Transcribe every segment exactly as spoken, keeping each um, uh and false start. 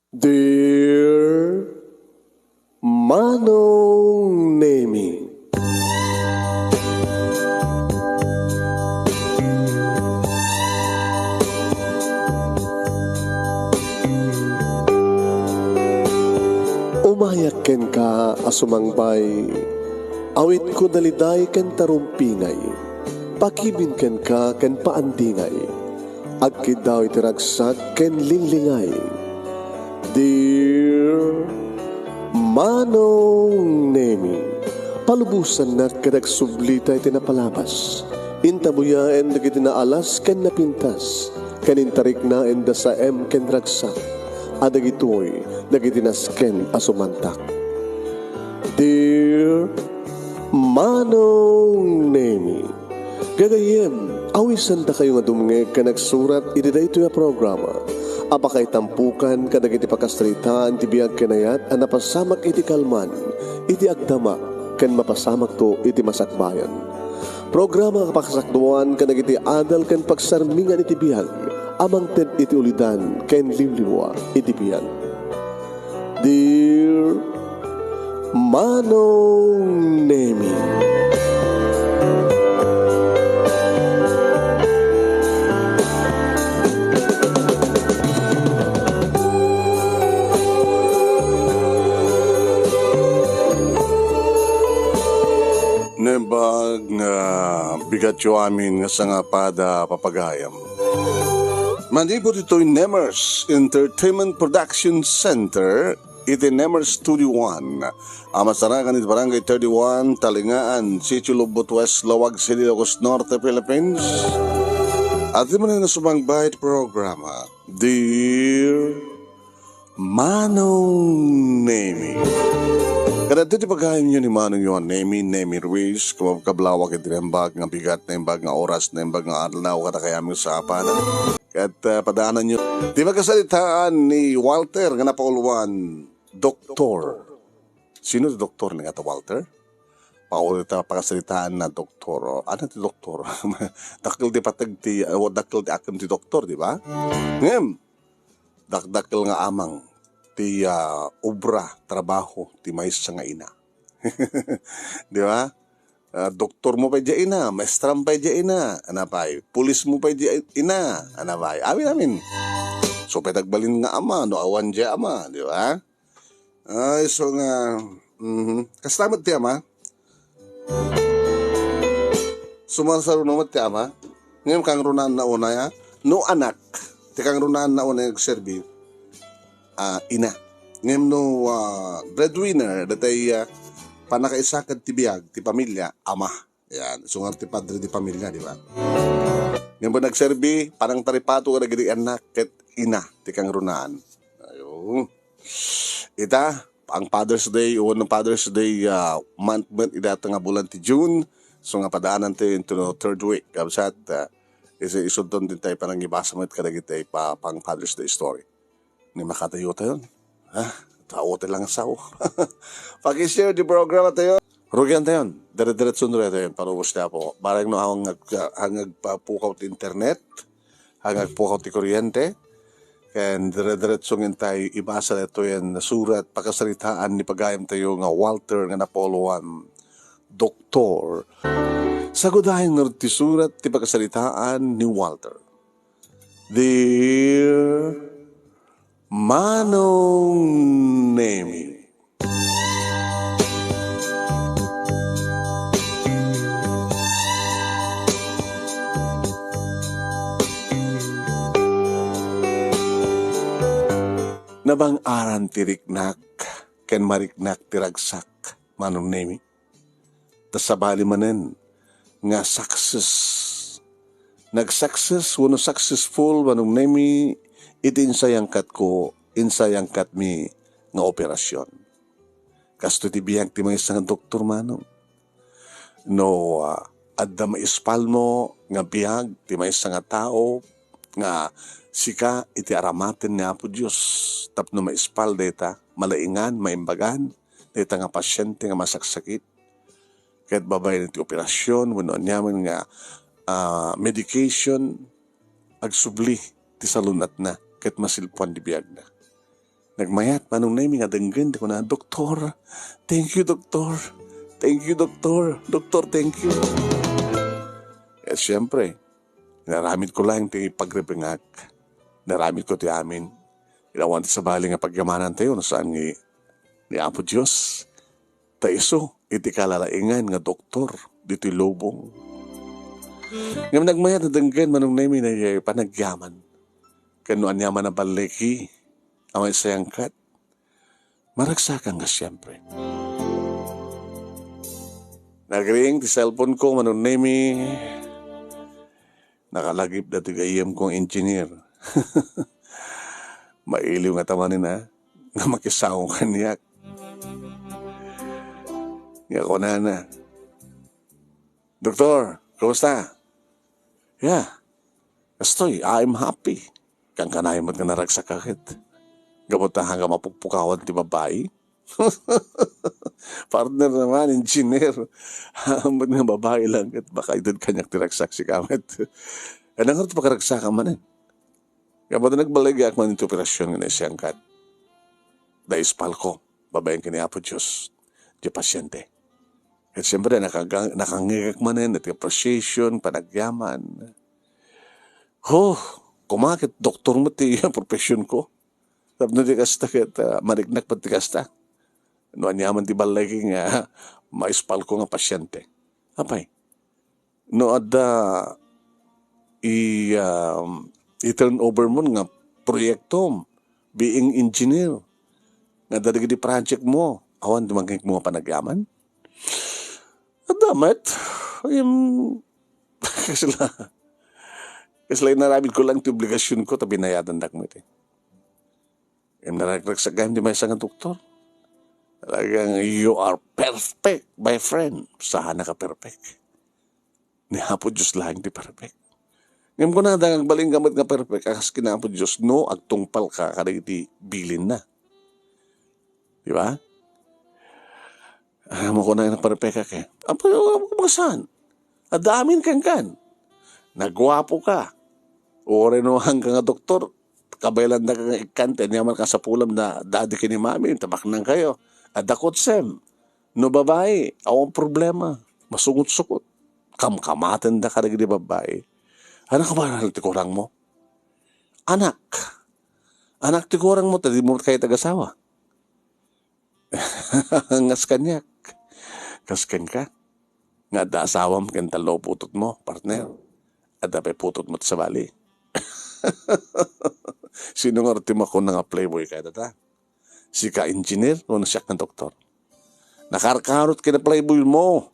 Dear Manong Nemi. Umayak kenka a sumangbay, awitko daliday ken tarumpingay, pakibin kenka ken paandingay, agkiddaw iti ragsak ken linglingay. Dear Manong Nemi, palubosannak ket agsublita iti napalabas. Intabuyaen dagiti naalas ken napintas, ken intariknaen da saem ken ragsak, a dagitoy dagiti nasken a sumantak. Dear Manong Nemi, gagayyem, awisendakayo nga dumngeg ken agsurat iti daytoy a programa a pakaitampukan kadagiti pakasaritaan ti biag ken ayat a napasamak iti kalman, iti agdama, ken mapasamakto iti masakbayan. Programa a pakasakduan kadagiti adal ken pagsarmingan iti biag a mangted iti ulidan ken liwliwa iti biag. Dear Manong Nemi. Naimbag nga bigatyo amin nga sangapada, papagayam. Manipud ditoy Nemers Entertainment Production Center iti Nemers Studio One a masarakan iti Barangay thirty-one, Talingaan, Sitio Lubot West, Laoag City, Ilocos Norte, Philippines. At di man na sumang bayad programa, Dear Manong Nemi. Kadagiti pagayamyo ni Manong Nemi, Nemi Ruiz, kumakablawak iti naimbag nga bigat, naimbag nga oras, naimbag nga adlaw, kadakayam nga sapanan. Ket, ah, padaananyo ti pakasaritaan ni Walter nga napauluan, doktor. Sino ti doktor nga ta Walter? Pauli ta pakasaritaan na doktor. O, ano ti doktor? Dakkel ti pateg ti, ah, dakkel ti akem ti doktor, di ba? Ngem, dakdakkel nga amang ti, ah, obra, trabaho ti maysa nga ina. Di ba? Ah, doktor mo pay diay ina, maestram pay diay ina, ana pay, pulis mo pay diay ina, ana pay. Amin, amin. So, pay nagbalin nga ama, no awan diay ama, di ba? Ay, so nga, mhm. Kasta met ti ama? Sumarsaruno met ti ama? Ngem kangrunaanna unay, a? No anak, ti kangrunaanna unay agserbi, a, ina. Ngem no, a, breadwinner, datay, a, pannakaisaked ti biag, ti pamilya, ama. Yan, isu ngarud ti padre di pamilya, di ba? Ngem no agserbi, panangtaripato kadagiti anak ket ina ti kangrunaan. Ayo. Ita, ang Father's Day, wenno Father's Day, ah, month met ita nga bulan ti June. So nga padaanantayo into the third week. Kabsat, ah, isi-, isudton din tayo panangibasa met kadagiti pa-, pang Father's Day story. Ni makatayo tayon. Ha? Tao ti langsaw. Paki-share di programa tayo. Rugian tayon. Dire-diretso no tayon. Parubos ti Apo. Barang no ang nag-, ang nagpapukaw ti internet, ang nagpukaw ti kuryente, ken dire-diretso ngin tayo ibasa daytoy a nasurat, pakasaritaan ni pagayam tayo nga Walter nga napauluan doktor. Sagudayen ngarud ti surat ti pakasaritaan ni Walter. Dear Manong Nemi. Nabang-aran ti riknak ken mariknak ti ragsak, Manong Nemi. Ta sabali manen nga success. Nag-success wenno successful, Manong Nemi, iti insayangkatko, insayangkatmi nga operasyon. Kastoy ti biag ti maysa nga doktor, Manong. No, ah, adda maispalmo nga biag ti maysa nga tao nga sika iti aramaten ni Apo Dios tapno maispal dayta, malaingan, maimbagan, dayta nga pasiente nga masaksakit, ket babaen iti operasyon wenno aniaman nga, ah, medication, agsubli ti salun-atna ket masilpuan ti biagna. Nagmayat, Manong Nemi, nga denggen ti kuna, "Doktor, thank you, doktor. Thank you, doktor. Doktor, thank you." Ket siempre, inaramidko laeng ti pagrebengak. Inaramidko ti amin. Awan ti sabali nga pagyamanantayo no saan nga ni Apo Dios. Ta isu iti kalalaingan nga doktor ditoy lubong. Ngem nagmayat a denggen, Manong Nemi, daydiay panagyaman. Ken no aniaman a balligi a maisayangkat, maragsakan nga siempre. Nagring ti cellphone ko, Manong Nemi. Nakalagip dati gayyem kong engineer. Mailiw nga tamanen, a, nga makisango kaniak. Nga kunana, "Doktor, kumusta?" "Yeah, kastoy, I'm happy." Kankanayon met nga naragsak a ket. Gapu ta, haan nga mapukpukawan ti babai. Partner naman, engineer. Haan met nga babai lang ket makaitedka kaniak ti ragsak, sika met. Ania ngarud ti pakaragsakak manen? Gapu ta nagballigiak manen ti operasyon nga naisayangkat. Daispalko, babaen ken ni Apo Dios, ti pasiente. Ket siempre, nakaga-, nakangngegak manen iti appreciation, panagyaman. Ho, koma ket doktor met ti profession ko. Tapno ti kasta ket, ah, mariknak pay ti kasta. No aniaman ti balligi nga maispalko nga pasiente. Apay, no adda i, um, i-turnover mo nga proyektom, being engineer, nga dagiti project mo, awan ti mangngegmo nga panagyaman? Adda met, im, kasla, kasla inaramidko lang ti obligasionko, ta binayadandak met, eh. Im, naragsak gayam ti maysa nga doktor. Talagang, "You are perfect, my friend." Saan a ka perfect? Ni Apo Dios laeng ti perfect. Ngem kunada nga agbalinka met nga perfect a kas ken Apo Dios no agtungpalka kadagiti bilinna. Di ba? Ah, mo kunada nga perfect ka, eh. Apo, apo, saan? Adda amin kenka. Naguapoka. Uray no haanka nga doktor, kabaelandaka nga ikkan, ti aniaman kasapulam da, daddy ken ni mommy, tabaknangkayo. Adda kotsem. No babai, awan problema. Masungot-sungot. Kamkamatenda kadagiti babai. Ania koma ti kurangmo? Anak. Anak ti kurangmo, ta dimo kayat agasawa. Ngas kaniak. Kas kenka. Nga adda asawam ken tallo putotmo, partner. Adda pay putotmo ti sabali. Sino ngarud ti makuna nga playboy kadata? Sika engineer wenno siak nga doktor? Nakarkarot ken playboymo.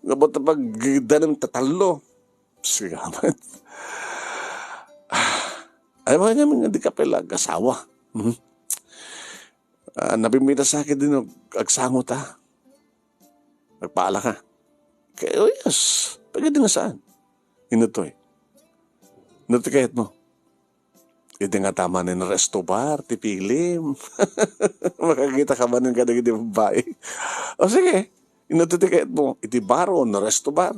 Gapu ta paggidanem ta tallo. Sika met. Ay, mga namin nga di ka pala agasawa. Hmm? Ah, napimita sa akin din, no, agsango ta. Nagpaala ka. Kaya, oh yes, pwede na saan? Inutoy. Inutoy kayat mo. Iti nga tama ni resto bar, ti pilim. Makakita ka manen kadagiti babai. O sige, inutoy ti kayat mo. Iti bar o resto bar.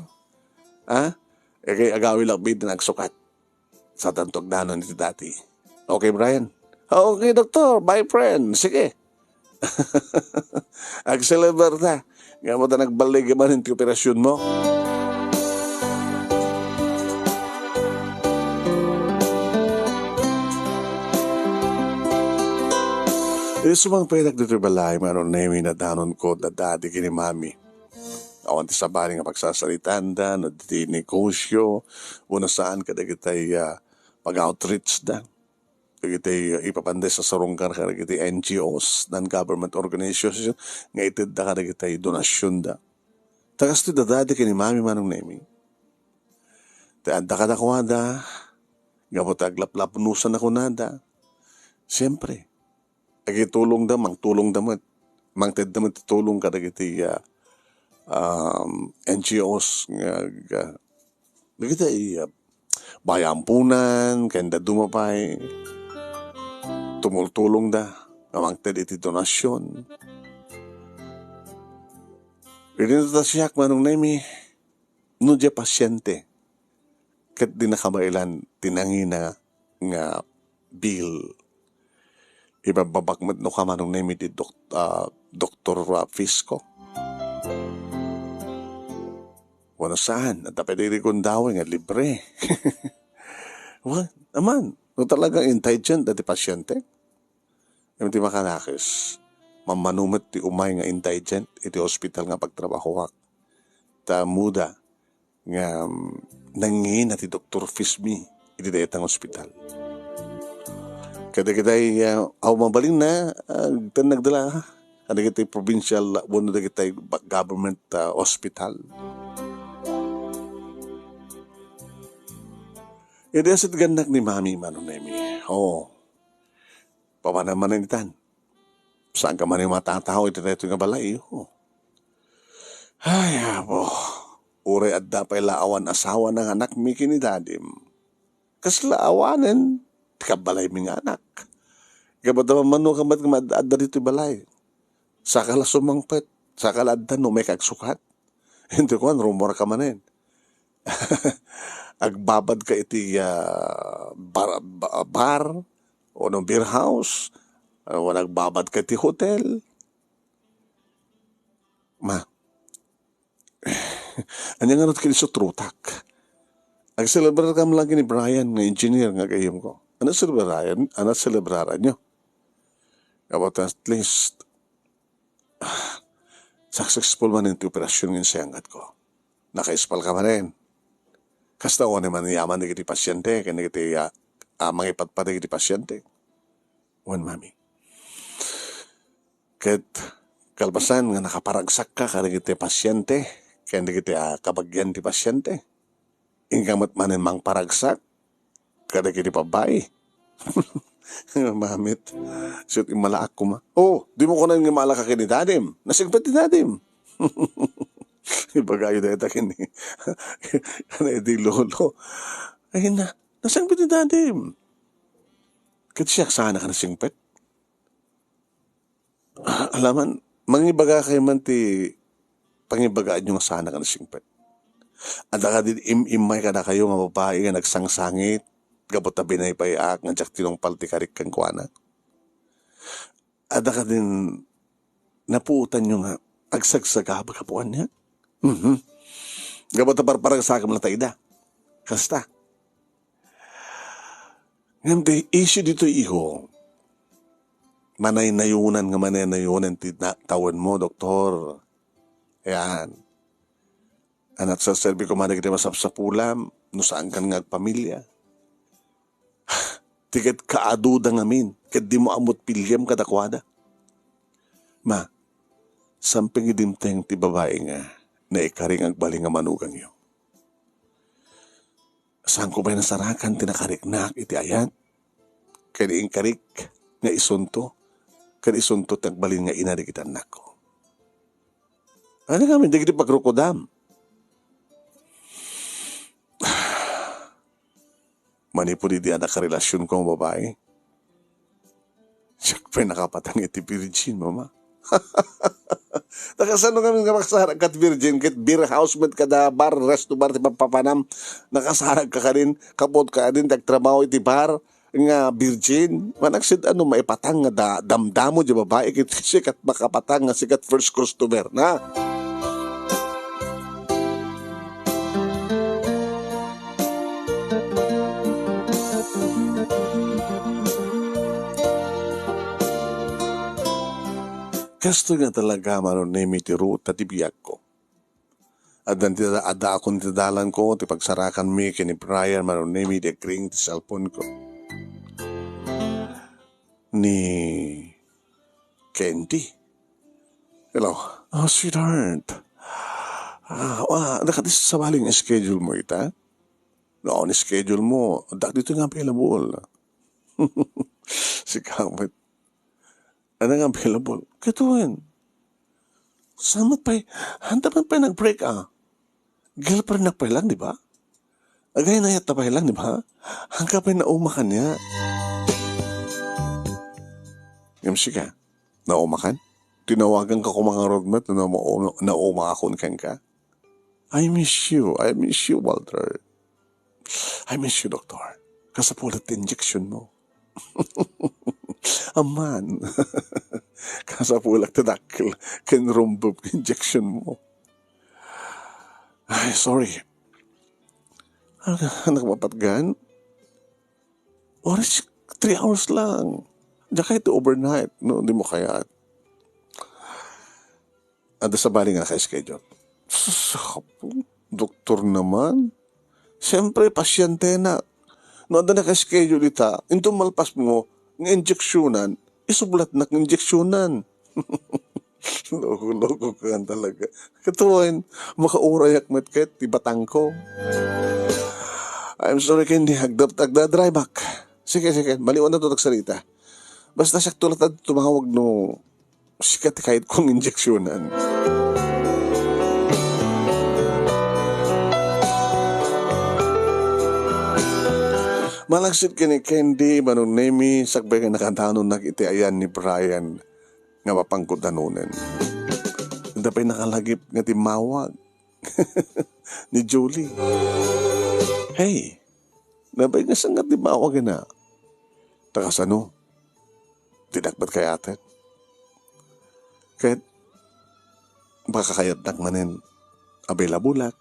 Ha? E kay agawi lang bit na agsukat. Sa tanto agdanon iti dati. Okay, Brian? Okay, doktor. Bye, friend. Sige. Agselebrar ta. Nga mo ta nagbaligi manen ti operasyon mo. Isu mangpedak ditoy balay, Manong Nemi, nadanon ko, dadadi ken ni Mami. Awan ti sabali nga pagsasaritanda, no, ti negosyo, wenno saan kadagitay, ah, pag-outreach da. Dagitay, ah, ipapanday sa sarungkar kadagitay N G Os, non-government organization, nga itedda kadagitay donasyonda. Ta kastoy dadadi ken ni Mami, Manong Nemi. Ta adda kadakuada, gapu ta aglaplapnusan a kunada. Siyempre, agitulongda, mangtulongda met. Mangtedda met ti tulong kadagiti, ah, um, N G Os nga, nga, dagiti, ah, Bayampunan, ken dadduma pay. Tumultulongda nga mangted iti donasyon. Idi natasiak, Manong Nemi, no diay pasiente, ket di nakabaelan ti nangina nga bill. Ibabbabak met no kamanong nemi ti dok-, ah, doktor, ah, Fisco. Wano saan, adda pay dagiti gundaway nga libre. Wa, aman, no talagang indigent dati pasyente, ngem ti makanakis, mammano met ti umay nga indigent iti ospital nga pagtrabahoak. Ta ammoda nga, um, nangngina ti doktor Fismi iti dayta nga ospital. Kadagitay, ah, aw mabalinna, ah, agtan nagdala kadagiti provincial wenno dagitay ba-, government, ah, hospital. Idi asitgannak ni Mami Mano Nemi, oo, papanam manen itan. Saanka manen matatao iti daytoy nga balay, oh. Ay, Apo, uray adda pay la awan asawa nga anakmi ken ni Dadim. Kasla awanen ti kabbalaymi nga anak. Gapu ta mammanuka met nga ad-, adda ditoy balay. Saka la sumangpet, saka la adda no umay ka agsukat. Intoy kuan, rumorka manen. Agbabadka iti, ah, bar, ba-, bar, wenno beer house, ah, wenno agbabadka iti hotel. Ma, ania ngarud ket isu ti rutak? Agselebrarkam laeng ken ni Brian nga engineer nga gayyemko. Ania selebrarayan, ania selebraranyo? About at least, successful manen ti operasyon nga insayangatko. Nakaispalka manen. Kasta, uray man yaman dagiti pasyente, ken dagiti, ah, ah, mangipadpadi iti pasyente. Wen, Mami. Ket kalpasan nga nakaparagsakka kadagiti pasyente, ken dagiti, ah, kabagian ti pasyente, inka met manen mangparagsak kadagiti babbai. Mamit, sut immalaak koma. Oh, dimo kunan nga immalaak ken ni Dadim. Nasingpet ni Dadim. Ibagayo dayta ken ni, ken ni lolo. Ay na, nasingpet ni Dadim. Ket siak saan a nasingpet? Ah, alaman, mangibagakay man ti pangibagaanyo nga saan a nasingpet. Adda kadi im-immay kadakayo nga babai nga nagsangsangit gapu ta binaybay-ak nga diak tinungpal ti karik kenkuana? Adda kadin napuotanyo nga agsagsagaba gapu ania? Mhm. Gapu ta parparagsakem latta ida. Kasta. Ngem ti issue ditoy, iho, manaynayonan nga manaynayonan ti na-, tawenmo, doktor. Ayan. Anak, serserbi koma dagiti masapsapulam, no saankan nga agpamilia. Ti ket kaaduda ngamin, ket dimo ammot piliem kadakuada. Ma, sampeng idimteng ti babai nga naikari nga agbalin nga manugangyo. Saanko pay nasarakan ti nakariknak iti ayat? Ken inkarik nga isunto, ken isunto ti agbalin nga ina dagiti annakko. Ania ngamin dagiti pagrukudam? Manipud idi adda karelasionko nga babai, siak pay nakapatang iti virgin, mama. Ta kasano ngamin nga makasaragka ti virgin, ket beer house met kada bar, resto bar ti papapanam? Nakasaragka kadin, kapuotka kadin ti agtrabaho iti bar nga virgin? Managsid-ano maipatang nga da-, damdamo ti babai ket sikat makapatang nga sikat first customer na? Kastoy nga talaga, Mano Nemi, ti ruta ti biagko. Addan ti, addaakon ti dalanko, ti pagsarakanmi ken ni Brian, Mano Nemi, ti agring ti cellphone-ko. Ni Candy. Hello. Oh, sweetheart. Ah, wa, adda kadi sabali nga schedule mo ita? No, ni schedule mo, adda ditoy nga available. Sika met. Adda nga available. Ket wen. Saan met pay, handa met pay nag-break, ah. Girlfriend-nak pay lang, di ba? Agay-ayat ta pay lang, di ba? Hangka pay nauma kaniak. Ngem sika, naumakan? Tinawaganka koma ngarud met, na-, naumakon kenka? I miss you. I miss you, Walter. I miss you, Doktor. Kasapulat ti injection mo. Amman, kasapulak ti dakkel ken rumbeb nga injection mo. Ay, sorry. Ah, anak mapatgan? Oras, three hours lang. Diak kayat ti overnight, no? Di mo kayat. Adda sabali nga naka-schedule. Sus, apo, doktor naman. Siyempre, pasyente na. No, adda naka-schedule ita, inton malpas mo, nga injeksyunan, isublatnak nga injeksyunan. Loko-loko ka talaga. Katuan, makaurayak met ket ti batangko. I'm sorry, Candy. Agda-, agdadrive back. Sige, sige. Maliwan na to nagsarita. Basta siak to latta tumawag no sika ti kayat kong injeksyonan. Malaksid ken ni Candy, Manong Nemi, sakbay nga nakadanonak iti ayan ni Brian nga mapangkudanonen. Adda pay nakalagip nga timmawag ni Julie. Hey, nabay nga saan nga timmawag na? Ta kasano? Dinak met kayaten. Ket baka kayatnak manen a bilabulak.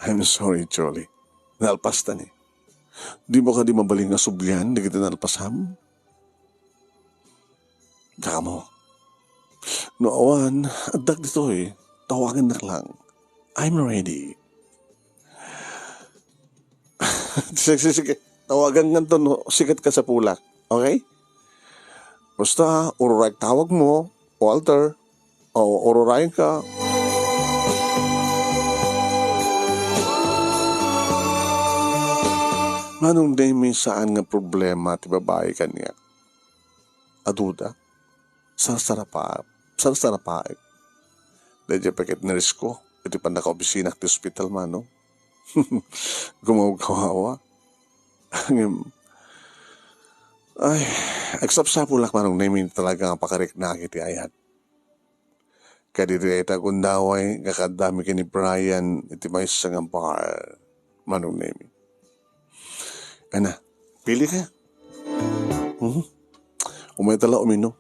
I'm sorry, Julie. Nalpasta ni. Dimo kadi mabalin nga sublian dagiti nalpasam? Damo. No awan, addak ditoy. Tawagannak lang. I'm ready. Sige, sige, sige. Tawagan nganto no sikat ka sa pulak. Okay? Basta, ururayek tawag mo, Walter. O, ururayen ka. Manong Demi, saan nga problema ti babai kaniak? Aduda? Sarsarapa-, sarsarapaek. Daydiay pay ket nurse ko iti pannakaobisinak ti ospital, Manong. Gumawgawawa. Ngem, ay, agsapsapulak, Manong Nemi, talaga nga pakariknak iti ayat. Kadiri ita gundaway nga kaddami ken ni Brian iti maysa nga bar, Manong Nemi. Ana, pili ka. Mhm. Umay ta la uminom.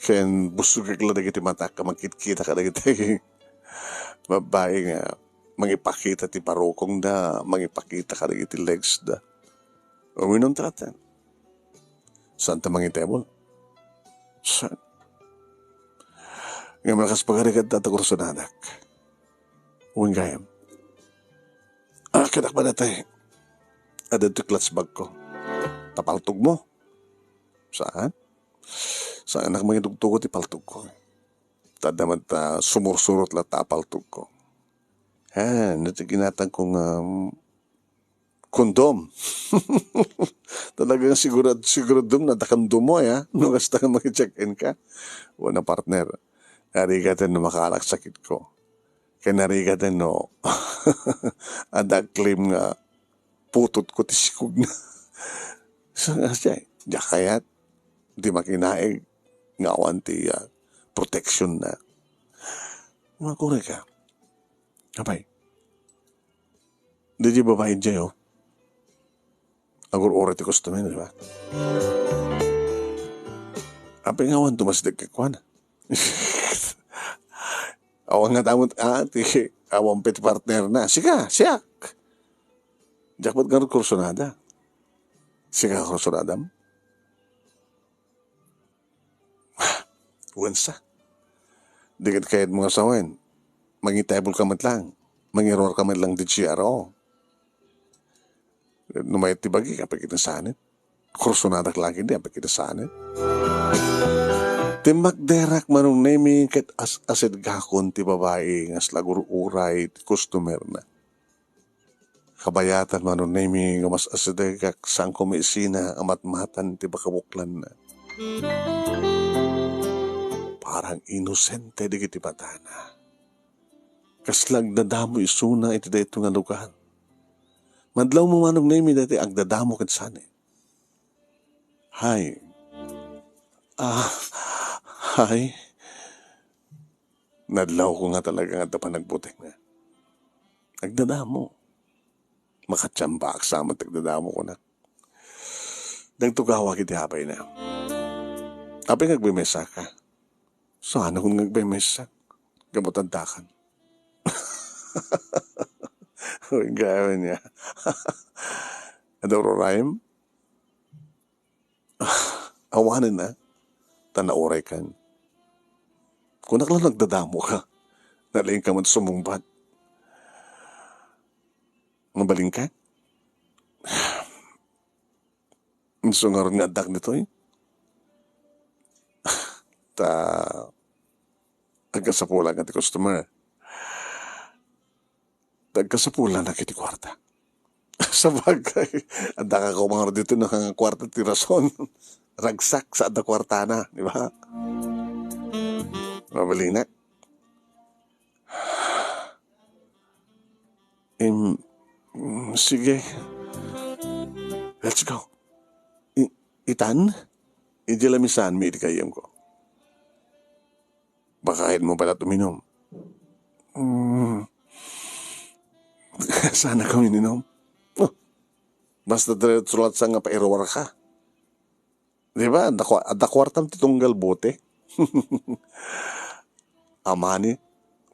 Ken busogek la dagiti matak nga mangkitkita kadagiti babai nga mangipakita ti parukongda, mangipakita kadagiti legs da. Uminom ta latta. Saan ta mangitebol? Saan? Nga malakas pagarigan ta, ta kursunadak. Wen gayam. Ah, kanak ba dati? Adda ti clutch bag ko. Tapaltog mo? Saan? Saan nak mangitugtugo ti paltog ko? Tadda man ta sumursurot la ta paltog ko. Ha, no ti ginatang ko nga, um, kondom. Talagang sigurad-, siguradom na da kondom mo, ya. No, basta nga maki-check-in ka. Wala, partner. Narigaten no makaalak sakit ko. Kaya narigaten no, adda claim nga putot ko ti sikog na. So, nga siya, diak kayat, di makinaig, nga awan ti, ah, protection na. Makuri ka. Apay, di di babae diay, oh. Agur-ura ti customer, di ba? Apay nga awan tumasdek kakuana. Awan nga tamot, ah, ti, awan pay ti partner na. Sika, siak. Jackpot nga kursunada. Sika kursunadam? Wensa. Di ket kayat mo nga sawen. Mangitebol ka met lang. Mangiruar ka met lang di C R O. No mayat ti bagi, apay ket nasanit. Kursunadak lang idi, apay ket nasanit. Timmakderak, Manong Nemi, ket as-asidgakon ti babai nga asla gur-uray ti customer na. Kabayatan, Manong Nemi, nga mas asidegak saan ko maisina a matmatan ti pakabuklanna. Parang inosente dagiti matana. Kasla agdadamo isuna iti daytoy nga lugar. Madlaw mo, Manong Nemi, daytoy agdadamo ket sani. Hay. Ah, hay. Nadlawko nga talaga nga adda panagbuting na. Agdadamo. Makatiambaak sa met ti agdadamo, kunak. Nagtugawak iti abayna. Apay nga agbimesaka? Saan a kun nga agbimesa? Gapu ta addakan. Uy, gaya niya. Adda ururaem? Awanen a, ta nauraykan. Kunak lang nagdadamoka. Nalaingka met sumungbat. Mabalinka? Isu ngarud nga addak ditoy. Ta agkasapulan nga ti customer. Ta agkasapulan nga iti kuarta. Sabagay, adda ka koma ngarud ditoy, no, nga kuarta ti rason. Ragsak sa adda kuartana, di ba? Mabalinak. Im, mm, sige. Let's go. I-, itan? Idiay lamisaanmi idi gayyemko. Baka kayatmo pay latta uminom. Mm. Saan a ka uminom? Oh. Basta diretso latta sa nga pairuarka. Di ba? Adda ku-, adda kuartam ti tunggal bote. A money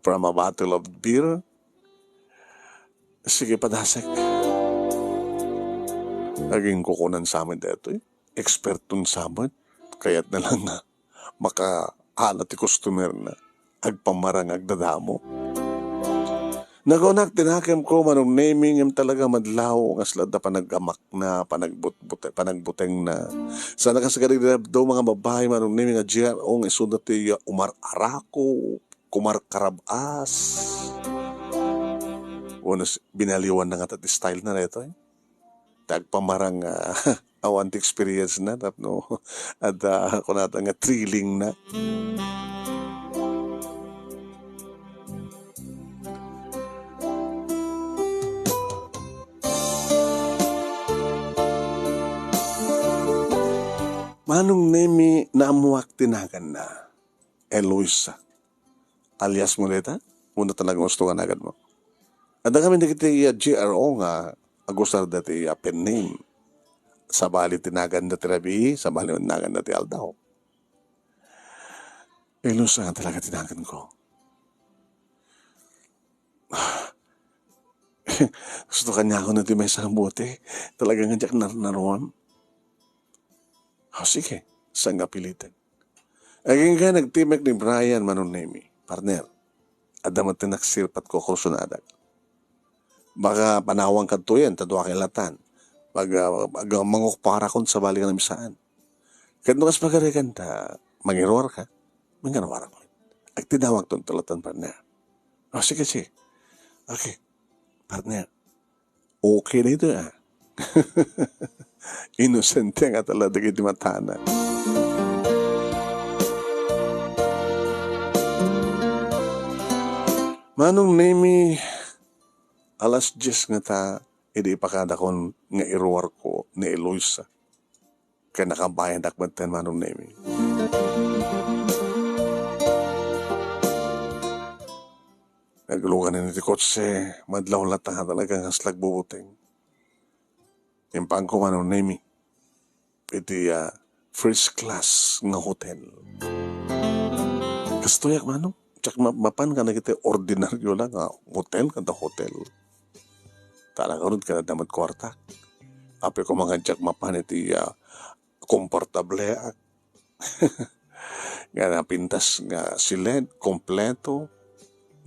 from a bottle of beer. Sige, padasek. Agingkukunan sa amin daytoy. Eksperton sa amin. Kayatna lang nga makaala ti customer na. Agpamarang, agdadamo. Nakunak, tinakemko, Manong Nemi, ngem talaga madlaw, nga sila da panagamakna, panagbutbute-, panagbutengna. Sana kas kadagiti dadduma nga babbai, Manong Nemi, nga G R O nga isuna ti, uh, umar-arako, kumarkarab-as. Wenno s-, binaliwan na nga ta ti style na daytoy. Ti agpamarang, ah, awan ti experience na tapno adda kunata nga thrilling na. Manong Nemi, naammuak ti naganna. Eloisa. Alias mo dayta? Wenno talaga gusto nga naganmo? Adda kami dagiti, ah, G R O nga agusar dati, ah, pen name. Sabali ti nagan dati rabii, sabali ti nagan dati aldaw. Eloisa nga talaga ti naganko. Gusto kaniak no ti maysa nga bote. Talaga nga diak narnaruan. O, sige, saan nga pilitan? Agingga nagtimek ni Brian, Manong Nemi, partner. Adda met ti naksirpatko a kursonadak. Baka panawan kadtoyen, ta dua ka ilatan. Pag, ah, pag, ah, mangukparakon sabali nga namisaan. Ket no kas pagarigan ta, mangiruarka, mangiruarak met. Agtinawagton ti ilatan, partner. O, sige, sige. Okay, partner. Okay daytoy, ah. Inosente nga talaga dagiti matana. Manong Nemi, alas dies ngata idi ipakadakon nga iruarko ni Eloisa. Ken nakabayadak metten, Manong Nemi. Nagluganen iti kotse, madlaw latta nga talaga nga aslak bubuteng. Impaanko, Manong Nemi, iti, ah, first class nga hotel. Kastoyak, Manong, diak ma-, mapan kadagiti ordinaryo la nga hotel, kada hotel. Talaga run, kada damat kuarta. Apay koma nga diak mapan iti, ah, komportableak. Nga napintas nga siled, kompleto,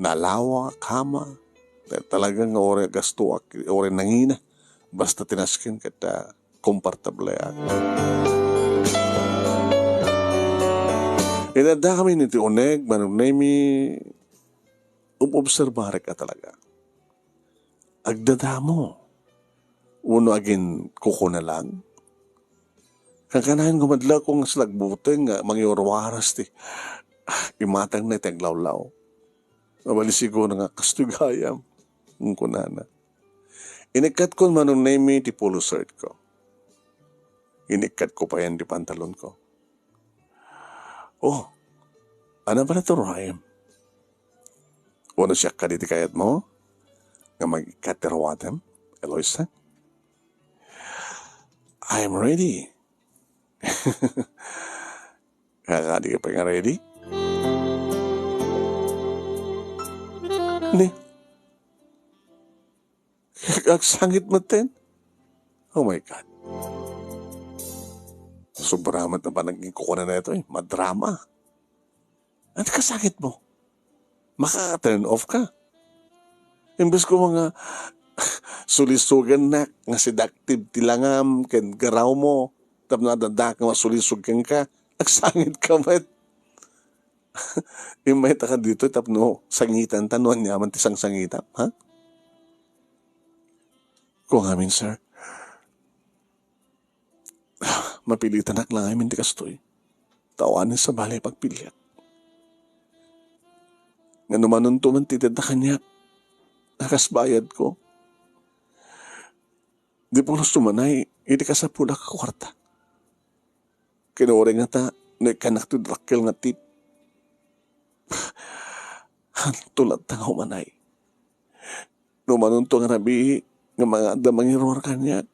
nalawa, kama. Ta-, talaga nga uray gastoak, uray nangina. Basta ti nasken ket, ah, komportableak. Inaddakami iti uneg, Manong Nemi, um-, obserbarek a talaga. Agdadamo. Wenno aginkukuna lang. Kankanayon nga madlawko nga aslak bubuteng nga mangiwarwaras ti, ah, imatangna iti aglawlaw. Mabalin siguro nga, "Kastoy gayam," kunana. Inikkatko, Manong Nemi, ti polo shirtko. Inikkatko payen ti pantalonko. "Oh, ano pala ti ruaem? Wenno siak kadi ti kayatmo nga mag-ikkat ti ruatem, Eloisa?" "I'm ready. Kaka, di ka pa nga ready? Ni, agsangit met ten. Oh my God. Sobra met na panagkukunan na ito eh. Madrama. Ano kasangit mo? Maka-turn off ka. Imbes ko nga sulisugan na nga seductive ti langam ken garaw mo, tapno adda ka nga sulisog kenka, agsangit ka met. Immay ta ka dito tapno sangitan ta no aniaman ti sangsangitam, ha? Ko ngamin, sir. Mapilitanak lang amin ti kastoy. Ta awanen sabali pagpiliak. Nga no manunto man ti itedda kaniak, a kas bayad ko. Di pulos tumanay, iti kasapulak a kuarta. Kinuri nga ta, no ikkanak ti dakkel nga tip. Hanto latta nga umanay. No manunto nga rabii, nga mga adda mangiruar kaniak.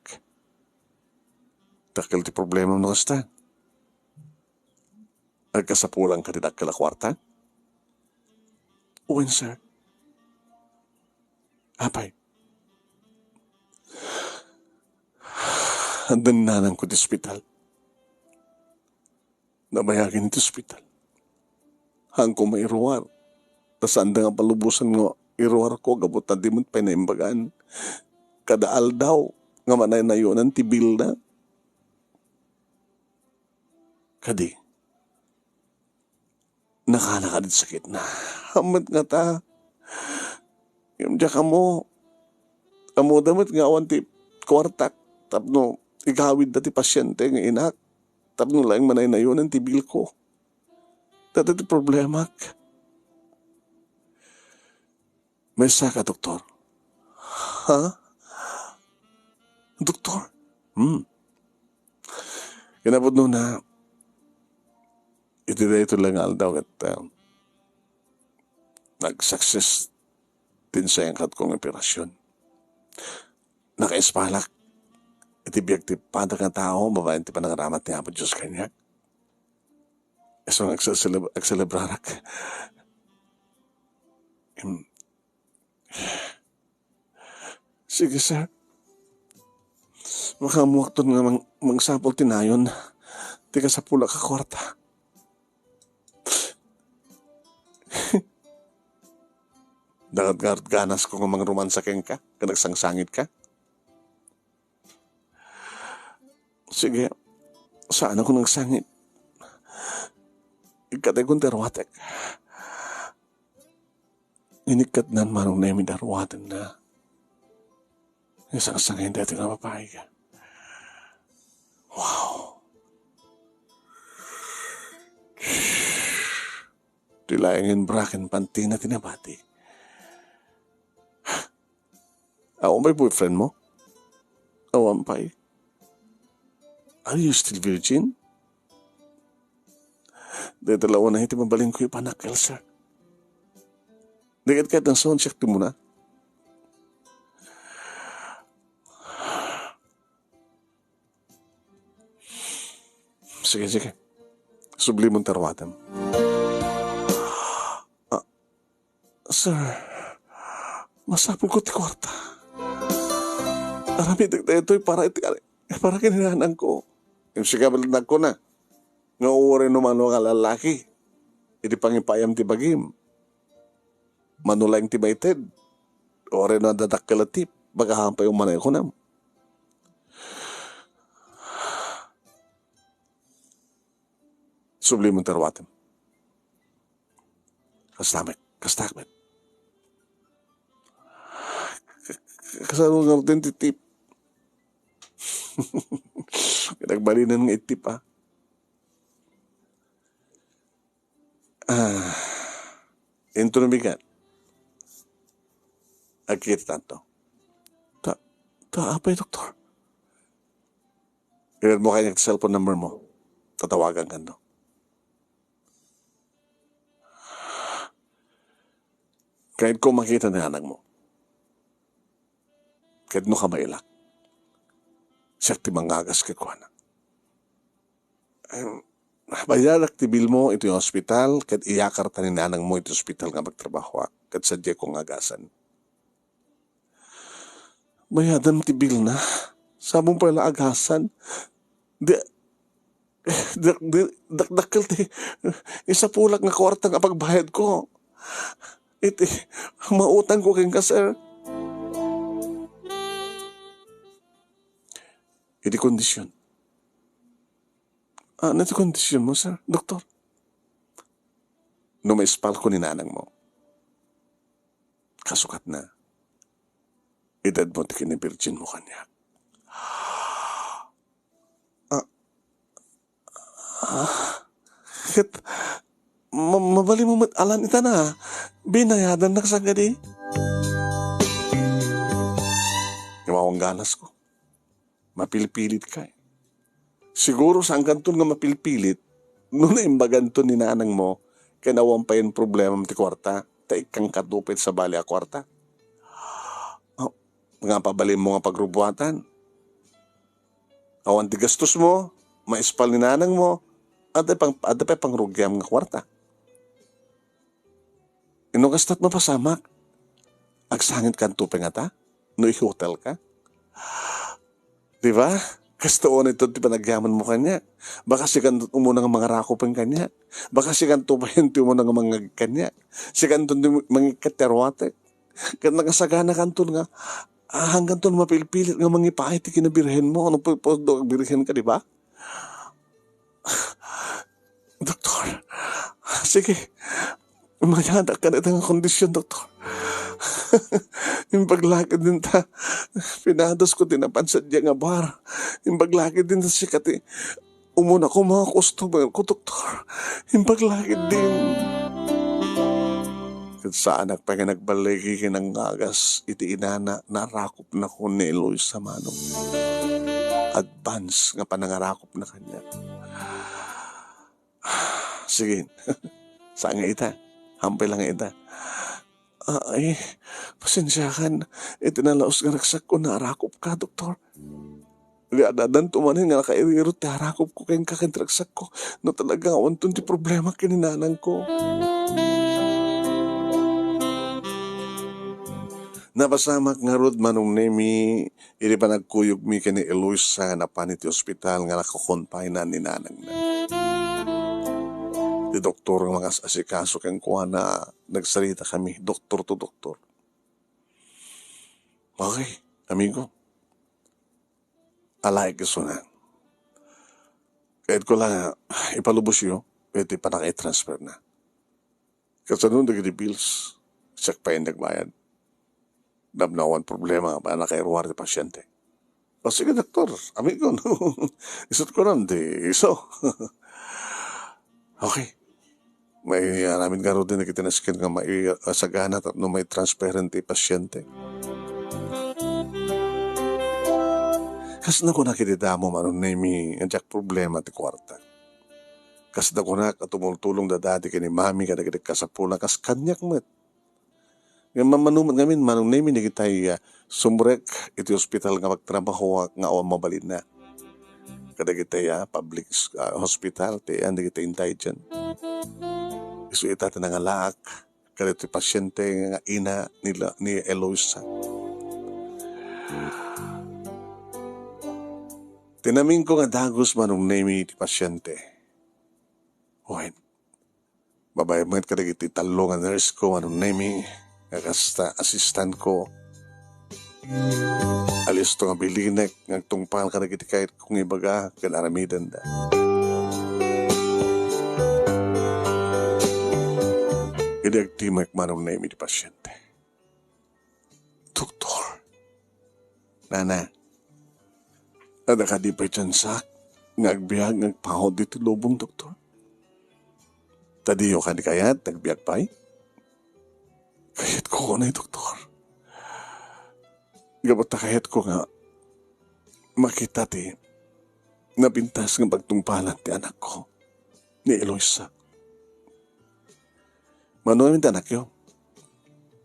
Dakkel ti problema no kasta. Agkasapulan ka ti dakkel a kuarta? Wen, sir. Apay? Adda nanang ko ti ospital. Nabayagen ti ospital. Haanko mairuar. Ta saanda nga palubosan nga iruarko gapu ta di met pay naimbagan. Kada aldaw nga manaynayonan ti bilna. Kadi, nakana ka dit sakitna. Ammet nga ta. Ngem diak ammo, ammoda met nga awan ti kuartak tapno igawidda ti pasiente nga inak tapno laeng manaynayonan ti bilko. Dayta ti problemak. Maysa ka, doktor. Ha? Doktor? Hmm. Kinapudnona, iti daytoy la nga aldaw ket, ah, nag-success ti insayankatko nga operasyon. Nakaisbalak iti biag ti padek nga tao babaen ti panangaramat ni Apo Dios kaniak. Isu nga agselseleb-, agselebrarak. Em, sige, sir. Makaammoakton nga mang-, mangsapul ti nayon ti kasapulak a kuarta. Dakat nga ganasko nga mangromansa kenka, ken agsangsangitka. Sige, saanakon agsangit. Ikkataykon ti aruatek. Inikkatnan manong naimid aruatenna. Isangsangen daytoy nga babai. Wow. Ti laengen bra ken pantina ti nabati. Awan pay boyfriend mo? Awan pay. Are you still virgin? Dayta la unay ti mabalinko ipanakkel, sir. Di ket ket nasaon siak ti umuna. Sige, sige. Sublimon ti aruatem. Ah, sir, masapulko ti kuarta. Aramidek daytoy para iti, para ken nanangko. Sika met nagkuna nga uray no mano nga lalaki iti pangipayam ti bagim. Mano laeng ti maited, uray no adda dakkel a tip, bagahan pay umanay kunam. Sublimon ti aruatem. Kasta met, kasta met. Kasano nga ti tip? Nagbalinen nga itip, ah. Ah, inton bigat. Agkita tanto. Ta, ta apay, doktor? Ilan mo kanya cellphone number mo? Tatawagan ka, no? Kahit ko makita ni anak mo. Kahit no kamailak. Siya ti mangagas kay kuana. Em, bayadak ti bill mo iti ospital, ket iyakarta ni nanang mo iti ospital nga pagtrabahoak, ket sadiay ko nga agasan. Bayadan ti bill na. Sabong pay la agasan. Di, di, di, dakdakkel ti isapulak nga kwarta nga pagbayad ko. Iti, mautang ko kenka, sir. Iti kondisyon. Ah, ano ti kondisyon mo, sir? Doktor? No maispal ko ni nanang mo, kasukatna, itedmo ti kinabirjin mo kaniak. Ah, ah, ket ma-, mabalin mo met alan ita na. Binayadannak sa kadi. Imawang ganas ko. Mapilpilit ka, eh. Siguro saankanton nga mapilpilit no naimbaganton ni nanang mo ken awan payen problemam ti kuarta, ta ikkankato pay sabali a kuarta. Ah, nga pabalin mo nga pagrubuatan. Awan ti gastos mo, maispal ni nanang mo, adda pang-, adda pay pangrugiam nga kuarta. Inno kasta ti mapasamak, agsangitkanto pay ngata no ihotel ka? Di ba? Kasta unay ti panagyaman mo kaniak. Baka sikanto umuna nga mangarakop kaniak. Baka sikanto pay ti umuna nga mangngeg kaniak. Sikanto ti mangikkat ti aruatek. Ket nakasaganakanto nga, ah, saankanto mapilpilit nga mangipaay ti kinabirhen mo. Ano po, po, do, birhen ka, di ba? Doktor, sige, mayadak ka na ita nga kondisyon, doktor. Imbag la ketdin ta, pinadas ko ti napan sadiay nga bar. Imbag la ketdin ta sika ti umuna ko nga customer ko, doktor. Imbag la ketdin. Ket saanak pay nga nagballigi ken nangngagas iti inana, narakopnakon ni Eloisa manong. Advance nga panangarakopna kaniak. Sige. Saan nga ita? Hampay lang nga ita. Ay, pasensiakan. Iti nalaus nga ragsakko, naarakopka, doktor. Di addanto manen nga nakairirot ti arakopko kenka ken ti ragsakko. No talaga nga awanton ti problema ken ni nanangko. Napasamak ngarud, Manong Nemi, iti panagkuyogmi ken ni Eloisa nga napan iti ospital nga nakakonfinan ni nanangna. Ti doktor nga mangas-asikaso kenkuana, nagsaritakami, doktor to doktor. Okay, amigo. Alaek isuna. Kayatko la ipalubosyo iti pannakaitransferna. Kasano dagiti bills? Siak pay nagbayad. Napno awan problema nga pannakairuar ti pasiente. O sige, doktor, amigo, no? Isut ko ran, di iso. Okay. May aramid ngarud dagiti nasken nga mai-, ah, sagana tapno maitransferen ti pasiente. Kas nakunak iti damo, Manong Nemi, nga diak problema ti kuarta. Kas nakunak a tumultulong da dadi ken ni mami kadagiti kasapulna, kas kaniak met. Ngem mammano met ngamin, Manong Nemi, dagitay, ah, sumrek iti ospital nga pagtrabahoak nga awan mabalinna. Kadagitay, ah, public s-, ah, hospital, ti, ah, dagitay indigent. Isu ita ti nangalaak kadagiti pasiente nga ina ni La-, ni Eloisa. Tinaminko nga dagus, Manong Nemi, ti pasiente. Wen, babaen met kadagiti tallo nga nurse ko, Manong Nemi, nga kasta assistant ko. Alisto nga bilinek nga agtungpal kadagiti kayat kong ibaga ken aramidenda. Idi agtimek, Manong Nemi, ti pasiente. Doktor. Nana, adda kadi pay tiansak nga agbiag nga agpahod iti lubong, doktor? Ta diyo kadi kayat nga agbiag pay? Kayatko unay, doktor. Gapu ta kayatko nga makita ti napintas nga pagtungpalan ti anakko, ni Eloisa. Mano ngamin ti anakyo?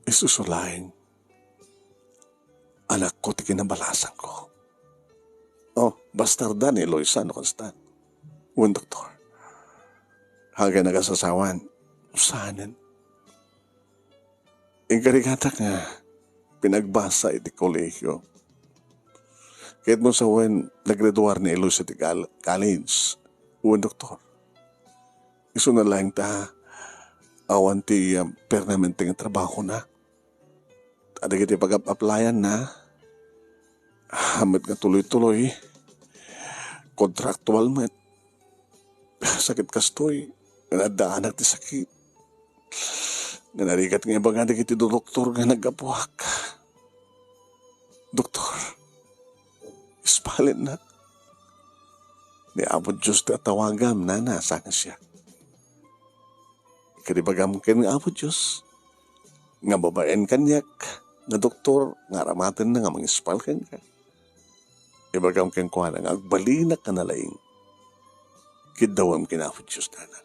Isusu laeng. Anakko ti kinabalasanko. Oh, bastarda ni Eloisa no kasta. Wen, doktor. Haga nagasasawan. Saanen. Inkarigatak nga pinagbasa iti kolehio. Ket mo sawen, naggraduar ni Eloisa ti gal-, college. Wen, doktor. Isuna laeng ta awan ti, ah, permanente nga trabahona. Adagiti pag-ap-aplayanna, ah, met nga tuloy-tuloy, kontraktual met. Sakit kastoy, nga naddaanak ti sakit. Nga narigat nga ibaga dagiti doktor nga naggapuak. Doktor, ispalennak. Ni Apo Dios ti atawagam, nana, saan nga siak. Ket ibagam ken nga Apo Dios, nga babaen kaniak nga doktor nga aramatenna nga mangispal kenka. Ibagam kenkuana nga agbalinak a nalaing. Kiddawem ken Apo Dios, nana.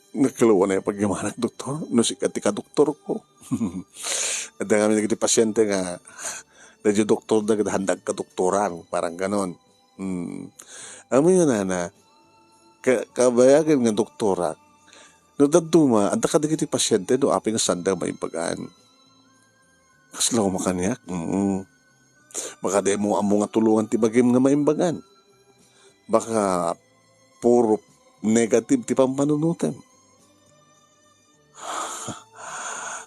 Nagkaluan a pagyamannak, doktor, no sika ti kadoktorko. Adda ngamin dagiti pasiente nga, dagiti doktor da, ket haanda kadoktoran, parang ganon. Hmm. Amoyo, nana, ka-, kabayagen nga doktorak, no dadduma, adda kadagiti pasiente no apay nga saanda maimbagan. Kasla koma kaniak? Mm. Baka di mo ammo nga tulongan ti bagim nga maimbagan. Baka puro negative ti pampanunutem.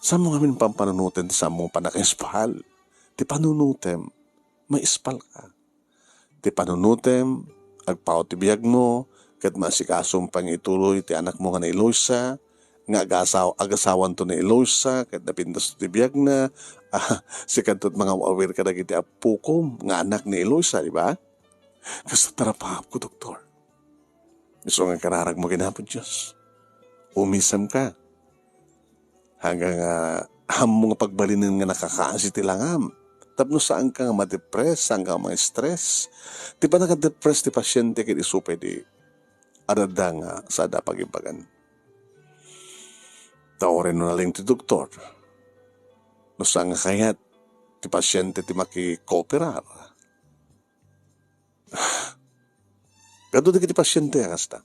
Saan mo ngamin pampanunoten ti saan mo pannakaispal? Ti panunutem, maispal ka. Ti panunutem, agpaut ti biagmo, ket maasikasom pay nga ituloy ti anakmo nga ni Eloisa, nga agasaw-, agasawanto ni Eloisa, ket napintas ti biagna, ah, sikanto ti mangaw-awir kadagiti appokom nga anak ni Eloisa, di ba? Kasta ti rapaapko, doktor. Isu nga kararagmo ken Apo Dios. Umisemka. Hanggang, ah, ammo nga pagbalinen nga nakakaasi ti langam. Tapno saanka nga ma-depress, saanka nga ma-stress. Ti pannaka-depress ti pasiente ket isu pay ti adda nga saanda pagimbagan. Ta uray no nalaing ti doktor, no saan nga kayat ti pasiente ti makikooperar. Kadto dagiti pasiente a kasta.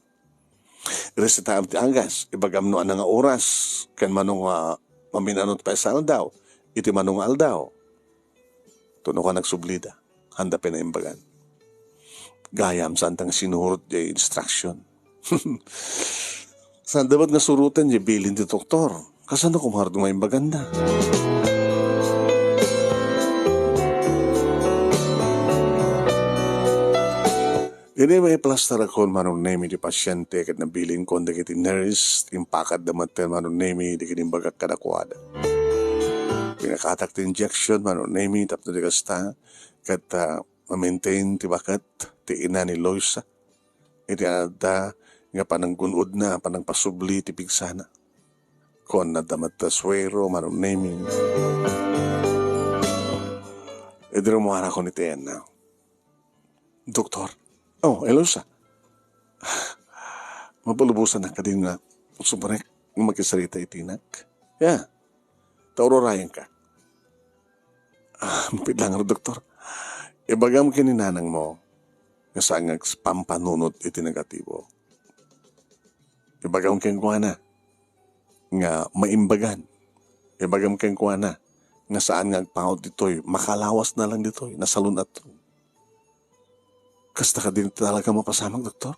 Iresetaam ti agas, ibagam no ania nga oras, ken mano nga mamin-ano ti paysa nga aldaw, iti mano nga aldaw. Tuno ka nagsublida, haanda pay naimbagan. Gayam, saanta nga sinurot diay instruction. Saanda met nga suroten diay bilin ti doktor. Kasano koma ngarud nga maimbaganda? Idi maiplastarakon, Manong Nemi, ti pasiente ket nabilinkon dagiti nurse, impakatda metten, Manong Nemi, dagiti imbagak kadakuada. Pinakatak ti injection, Manong Nemi, tapno di kasta, ket, ah, ma-maintain ti baket ti ina ni Loisa. Iti adda nga pananggun-odna, panangpasubli ti pigsana. Kuan, adda met ta suero, Manong Nemi. Idi rummuarakon iti ayanna, "Doktor." "Oh, Eloisa. Mapalubosannak kadi nga sumrek nga makisarita iti inak?" "Ya. Ta ururayenka." "Ah, mapitlangro, doktor. Ibagam ken ni nanangmo nga saan nga agpampanunot iti negatibo." Ibagam kenkuana nga maimbagan. Ibagam kenkuana nga saan nga agpaut ditoy, makalawas na lang ditoy, nasalun-at. Kasta kadi talaga mapasamak, doktor?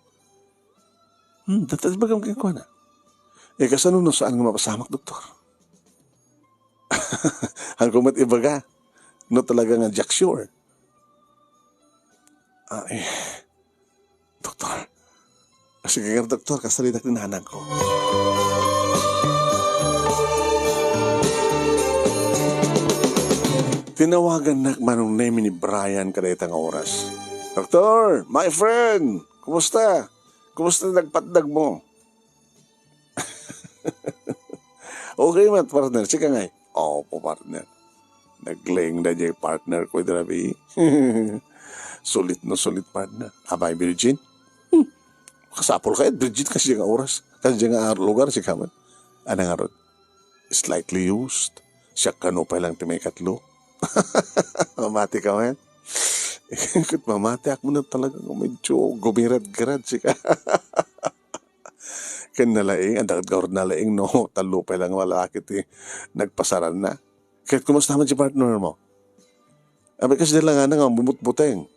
Hmm, data ibagam kenkuana. Eh, kasano no saan nga mapasamak, doktor? Haanko met ibaga no talaga nga diak sure. Ah, eh, doktor. Ah, sige nga, doktor, kasaritak ni nanangko. Tinawagannak, Manong Nemi, ni Brian kadayta nga oras. "Doktor, my friend, kumusta? Kumusta ti nagpatdagmo?" "Okay met, partner. Sika ngay?" "Opo, partner." Naglengda diay partnerko idi rabii. Sulit no sulit, partner. "Abay, virgin? Hmm. Kasapulka ket virgin kasdiay nga oras. Kasdiay nga lugar, sika met." "Ania ngarud?" "Slightly used. Siak kano pay lang ti maikatlo." Mamatika met. Ket mamatiak met talaga nga medyo gumirad-girad sika. Ken nalaing, adda ket nalaing no tallo pay lang nga lalaki ti nagpasaranna. Ket kumusta man ti partner mo? Abi, kas di lang nga bumutbuteng.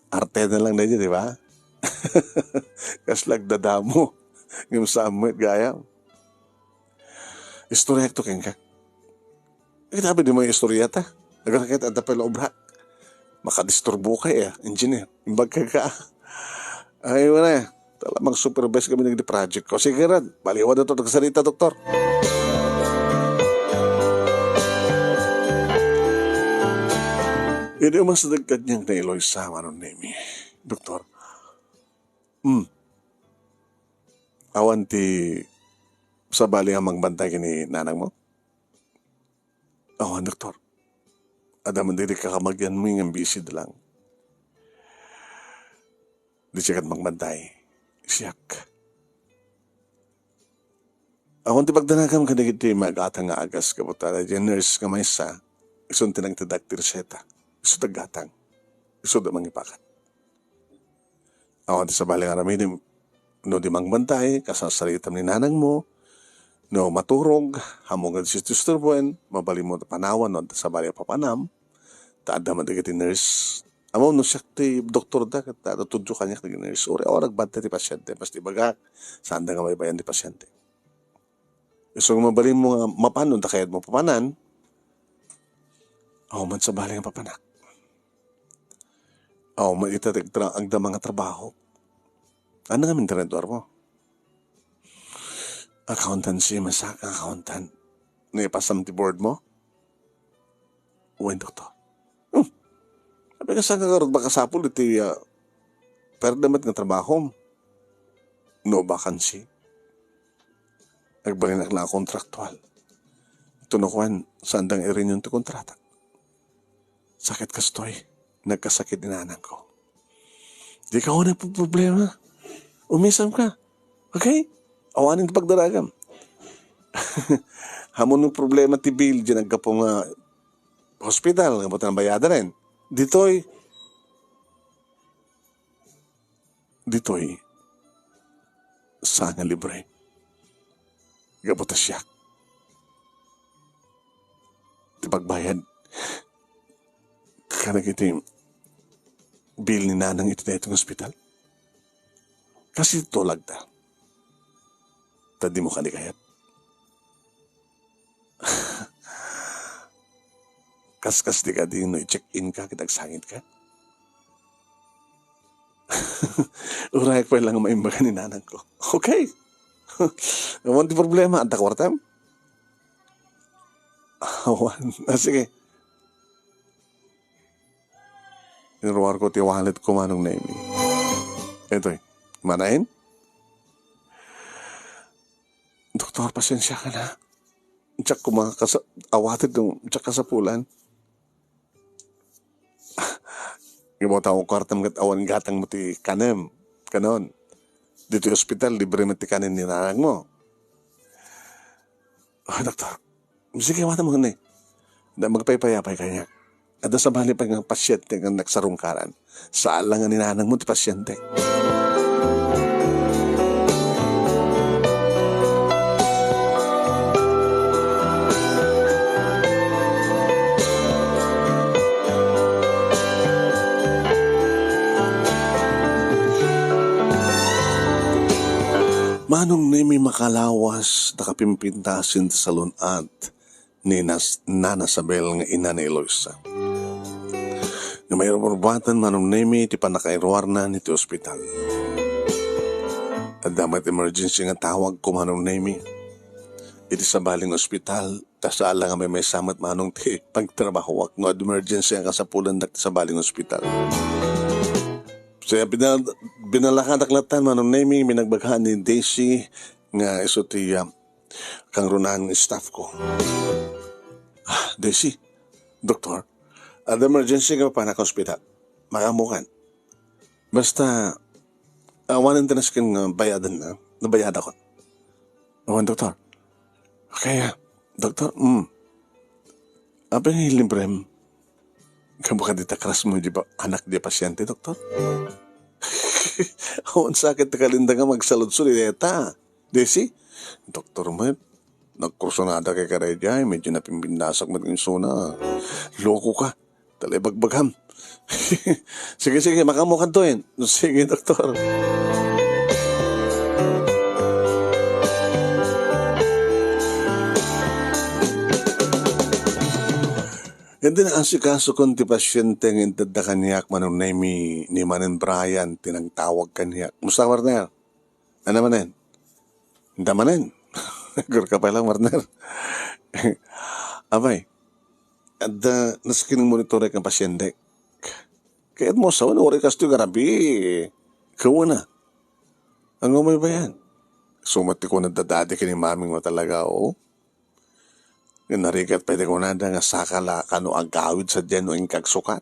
Arte na lang na di ba? Kas lagdadamo. Ngem saan met gayam. Istoryak to kenka. Ket abi di mo istorya ta. Nagrakit adda pay la obrak. Makadisturbo ka, eh, engineer. Imbag ka ka. Ay, wala. Tala, mag-supervise kami nagdi project ko. Sige, Rad. Baliwan na to. Nagsarita, doktor. Idi umas nagkadniang na Eloisa, Manong Nemi. Doktor. Hmm. Awan ti sabali nga mangbantay ken ni nanang mo? Awan, doktor. Adda man diri kakamagian mo nga busy da lang. Di siya ket mangbantay. Siak. Awan ti pagdanagam kadagiti magatang nga agas gapu ta daydiay nurse nga maysa, isu ti nangtedak ti reseta. Isu ti aggatang. Isu ti mangipakat. Awan ti sabali nga aramidem no di mangbantay, kas nagsaritam ni nanang mo, no maturog, ammom nga disturboen, mabalin mo panawan no adda sabali a papanam, ta adda man dagiti nurse. Ammom no siak ti doktor da, ket natudyo kaniak dagiti nurse. Uray awan nagbantay ti pasiente, basta ibagak, saan da nga baybayan ti pasiente. Isu nga mabalin mo nga mapan no adda kayat mo papanan, awan man sabali nga papanak. Awan man ita ti agtra-, agdama nga trabaho. Ania ngamin ti trabahom? Accountancy, maysa nga accountant. Naipasam ti board mo? Wen, doktor. Hmm. Abi, kas saan nga ngarud makasapul iti, ah, permanent nga trabahom? No vacancy. Agbalinak la a kontraktual. Ito no kuan, saan da nga i-renew ti kontrata. Sakit kastoy, nagkasakit ni nanang ko. Di ka una problema. Umisam ka. Okay? Awanen ti pagdaragam. Ammom no problema ti bill, di naggapu nga hospital, nga buta bayadaren. Ditoy, ditoy, saan nga libre. Gapu ta siak ti pagbayad kadagiti bill ni nanang iti daytoy nga ospital. Kas iti tulagda. Ta dimo kadi kayat. Kaskas di kadi no i-check-in ka ket agsangit ka? Urayek pay lang maimbaga ni nanang ko. Okay. Awan ti problema, adda kuartam? Awan. Ah, sige. Inruar ko ti wallet ko, Manong Nemi. Itoy. Manain? Doktor, pasensia ka na. Diak koma kas-, awated no diak kasapulan. Ibaw ta, kuartam ket awan gatang mo ti kanem. Kanon. Ditoy ospital, libre met ti kanen ni nanang mo. Ah, doktor, sige, awatam mo ni. Da, magpaypayapay kaniak. Adda sabali pay nga pasiente nga nagsarungkaran. Saan lang nga ni nanang mo ti pasiente. Manong Nemi, makalawas, nakapimpintasen ti salun-at ni Nas-, Nana Sabel nga ina ni Eloisa. Nga mairurbatan, Manong Nemi, ti pannakairuarna iti ospital. Adda met emergency nga tawag ko, Manong Nemi. Iti sabaling ospital, ta saan lang nga maymaysa met, Manong, ti pagtrabahoak no emergency nga kasapulandak ti sabaling ospital. Sa binal-, binalakadak latta, Manong Nemi, minagbaga ni Daisy nga isu ti, ah, kangrunaan nga staff ko. Ah, Daisy, doktor, adda emergency nga papanak ka ospital. Makaammokan. Basta, awanen ti nasken nga bayadanna. Nabayadakon. Awan, doktor. Kaya, doktor, mm. Apay nga ilibrem? Gapu kadita, krasmo di ba, anak di pasyente, doktor? Awan sakit ti kalinda nga magsaludsod iti dayta. Desi, doktor met, nagkursunada kay kadaydiay, medyo napimbindasak met insuna. Loko ka. Tala ibagbagam. Sige, sige, makaammokanto. Sige, doktor. Ket naasikaso kon ti pasyente nga intedda kaniak, Manong Nemi, ni Manen Brian ti nangtawag kaniak. Musta, partner? Ania manen? Ania manen? Agurka pay lang, partner. Apay, adda nasken nga monitorek nga pasyente. Kayatmo a sawen, uray kastoy nga rabii. Kawana. Ania met bayan? Isu met ti kunada dadi ken ni mami nga talaga, oo. Nga narigat pay ti kunada nga saka la kano agawid sadiay no inka agsukat.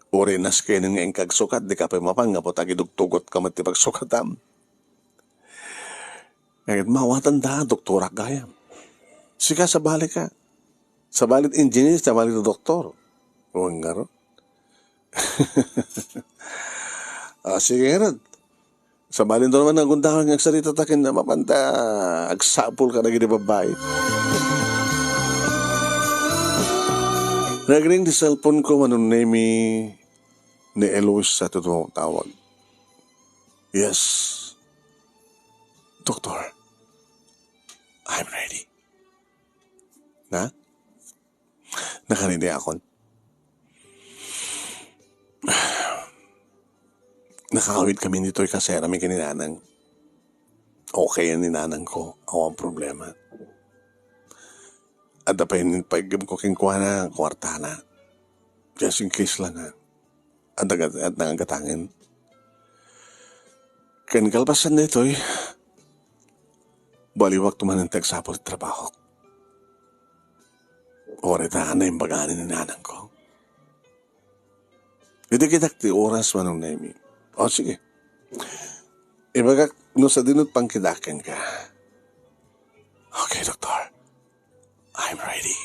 Uray nasken nga inka agsukat, dika pay mapan gapu ta agidugtugotka met ti pagsukatam. Ket mawatanda, doktorak gayam. Sika, sabalika. Sabali ti engineer, sabali ti doktor. Wen ngarud. Ah, sige ngarud. Sabalinto man nga agundaway nga agsarita ta ken mapanta agsapul kadagiti babbai. Nagring ti cellphone ko, Manong Nemi, ni Eloisa ti tumawag. Yes. Doktor, I'm ready. Na? Nakariniakon. Nakaawid kami ditoy kaserami ken ni nanang. Okay ni nanang ko, awan problema. Adda pay ni paiggem ko kenkuana, kuartana. Just in case lang, ha. Adda, adda nga gatangen. Ken kalpasan daytoy, baliwak to manen ti agsapul ti trabahok. Uray ta naimbagana ni nanang ko. Idi kitak ti oras, Manong Nemi. O, sige. Ibagak no sadino ti pangkitak kenka. Okay, doktor. I'm ready.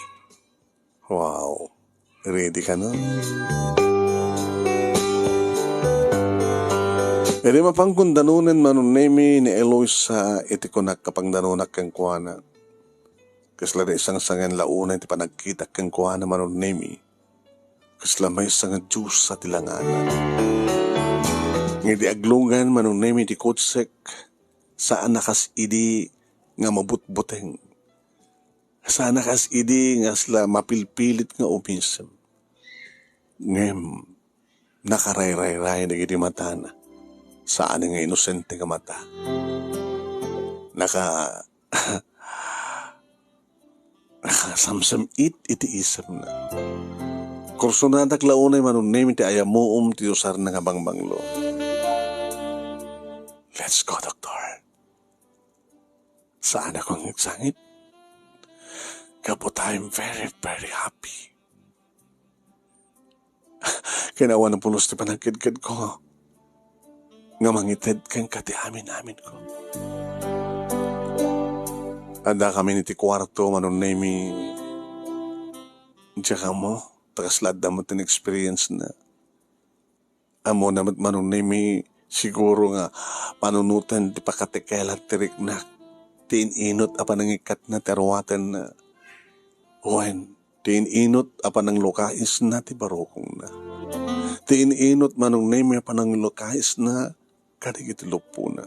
Wow. Ready ka na? Idi mapanko danonen, Manong Nemi, ni Eloisa iti kunak a pangdanonak kenkuana. Kasla naisangsangen la unay ti panagkitak kenkuana, Manong Nemi. Kasla maysa nga diosa ti langana. Ngem idi aglungan, Manong Nemi, ti kutsek, saan a kas idi nga mabutbuteng. Saan a kas idi nga kasla mapilpilit nga umisem. Ngem, nakarayrayray dagiti matana. Saan nga inosente nga mata. Naka-, nakasamsem-it iti isemna. Kursunadak la unay, Manong Nemi, ti ayamuom ti usarna nga bangbanglo. Let's go, doktor. Saan a kas agsangit. Gapu ta I'm very, very happy. Ken awan a pulos ti panagkedkedko nga mangited kenka ti amin-aminko. Addakami iti kuarto, Manong Nemi. Diak ammo, ta kasla adda met ti experience na. Ammona met, Manong Nemi, siguro nga panunoten ti pakatekelan ti riknak, ti in-inot a panangikkatna ti aruatenna. Wen, ti in-inot a pananglukaisna ti barukongna. Ti in-inot, Manong Nemi, a pananglukaisna kadagiti luppona.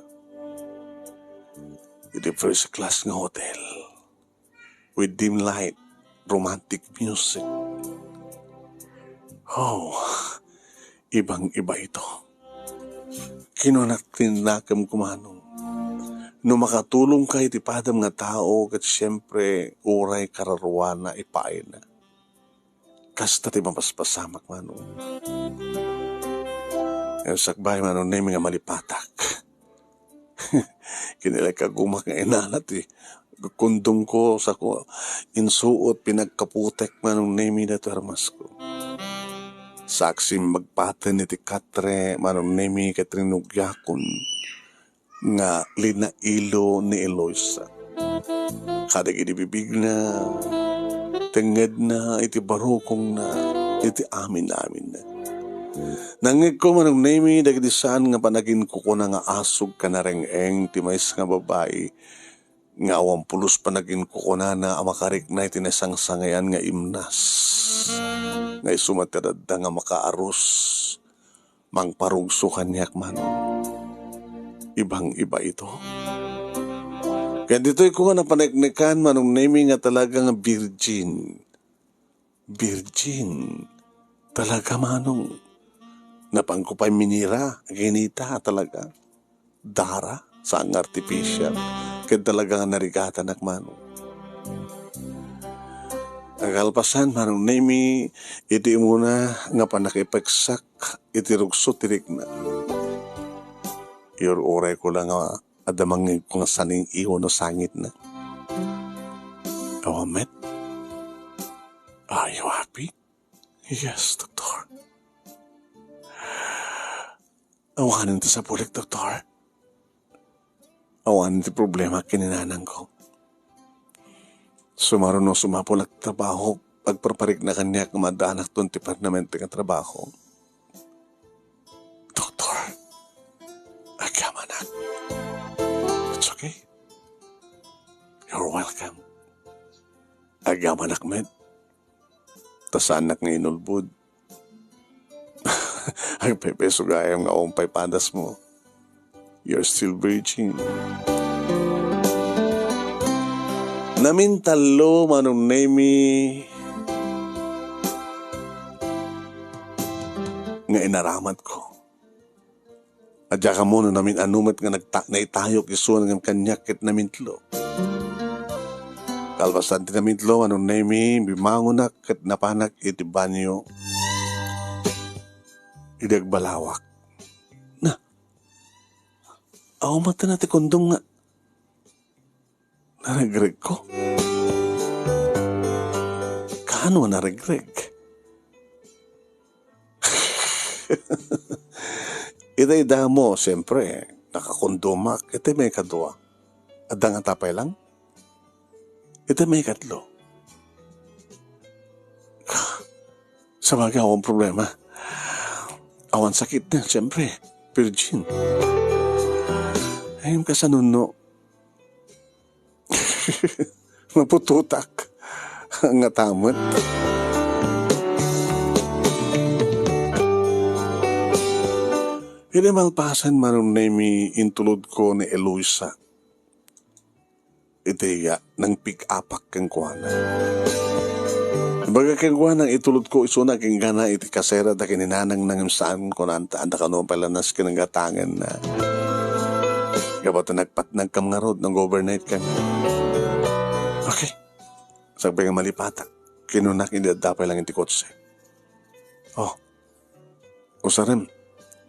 Iti first class nga hotel. With dim light, romantic music. Oh, ibang-iba ito. Kinunak ti nakemko, Manong, no makatulongka iti padam nga tao, ket siempre, uray kararuana ipaayna. Kasta ti mapaspasamak, Manong. Ngem sakbay, Manong Nemi, nga malipatak. Kinilakagumak nga inala ti kundongko, sako insuot, pinagkaputek, Manong Nemi, daytoy armasko. Saksi, imbagpaten iti katre, Manong Nemi, ket rinugiakon nga linailo ni Eloisa. Kadagidi bibigna, tengngedna, iti barukongna, iti amin-aminna. Nangngegko, Manong Nemi, dagiti saan nga panaginkukuna nga asug ken nareng-eng ti maysa nga babai nga awan pulos panagin kukunana a makarikna iti nasangsangayaan nga imnas, nga isu met ti adda nga makaarus, mangparugso kaniak, Manong. Ibang-iba ito. Ket ditoy ko nga napaneknekan, Manong Nemi, nga talaga nga virgin. Virgin. Talaga, Manong. Napanko pay minira, ginita, talaga. Dara, saan nga artificial. Ket talaga nga narigatanak, Manong. Agalpasan, Manong Nemi, iti umuna nga panakipeksak iti rugso ti rikna. Iyur-uray ko lang nga adda mangngegko nga saning-iw no sangitna. Awan met. Are you happy? Yes, Doktor. Awanen ti sapulik, Doktor. Awanen ti problema ken ni nanangko. Sumaruno, sumapulak ti trabaho, agparparikna kaniak nga maaddaanakton ti permanente nga trabaho. Doktor, agyamanak. It's okay. You're welcome. Agyamanak met. Ta saannak nga inulbod. Agpepeso gayam nga awan pay padasmo. You're still virgin. Namintallo, Manong Nemi, nga inaramatko. Adda kamo no namin-ano met nga nagta-, naitayok isuan ngem kaniak ket namintlo. Kalpasan ti namintlo, Manong Nemi, bimangonak ket napanak iti banyo. Idi agbalawak. Na, awan met ti kondom nga naregregko. Kaano a naregreg? Itay damo, siyempre, nakakondomak. Itay maikadua. Adda nga tapay lang. Itay maikatlo. Sabagay, awan problema. Awan sakit na, siyempre. Virgin. Ay, kasanunno. Maputotak. Nga tamet. Idi malpasan, Manong Nemi, intulodko ni Eloisa. Iti, ah, nangpig-apak kenkuana. Ibaga kenkuana, itulodko isuna kenkuana iti kasera da ken ni nanangna ngem saan, kunanta, adda kano pay lanas ken nagatangenna. Gapu ta nagpatnagkam ngarud, nag-overnight kami. Okay. Sakbay nga malipatak, kinunak idi adda pay lang iti kotse. Oh, usarem,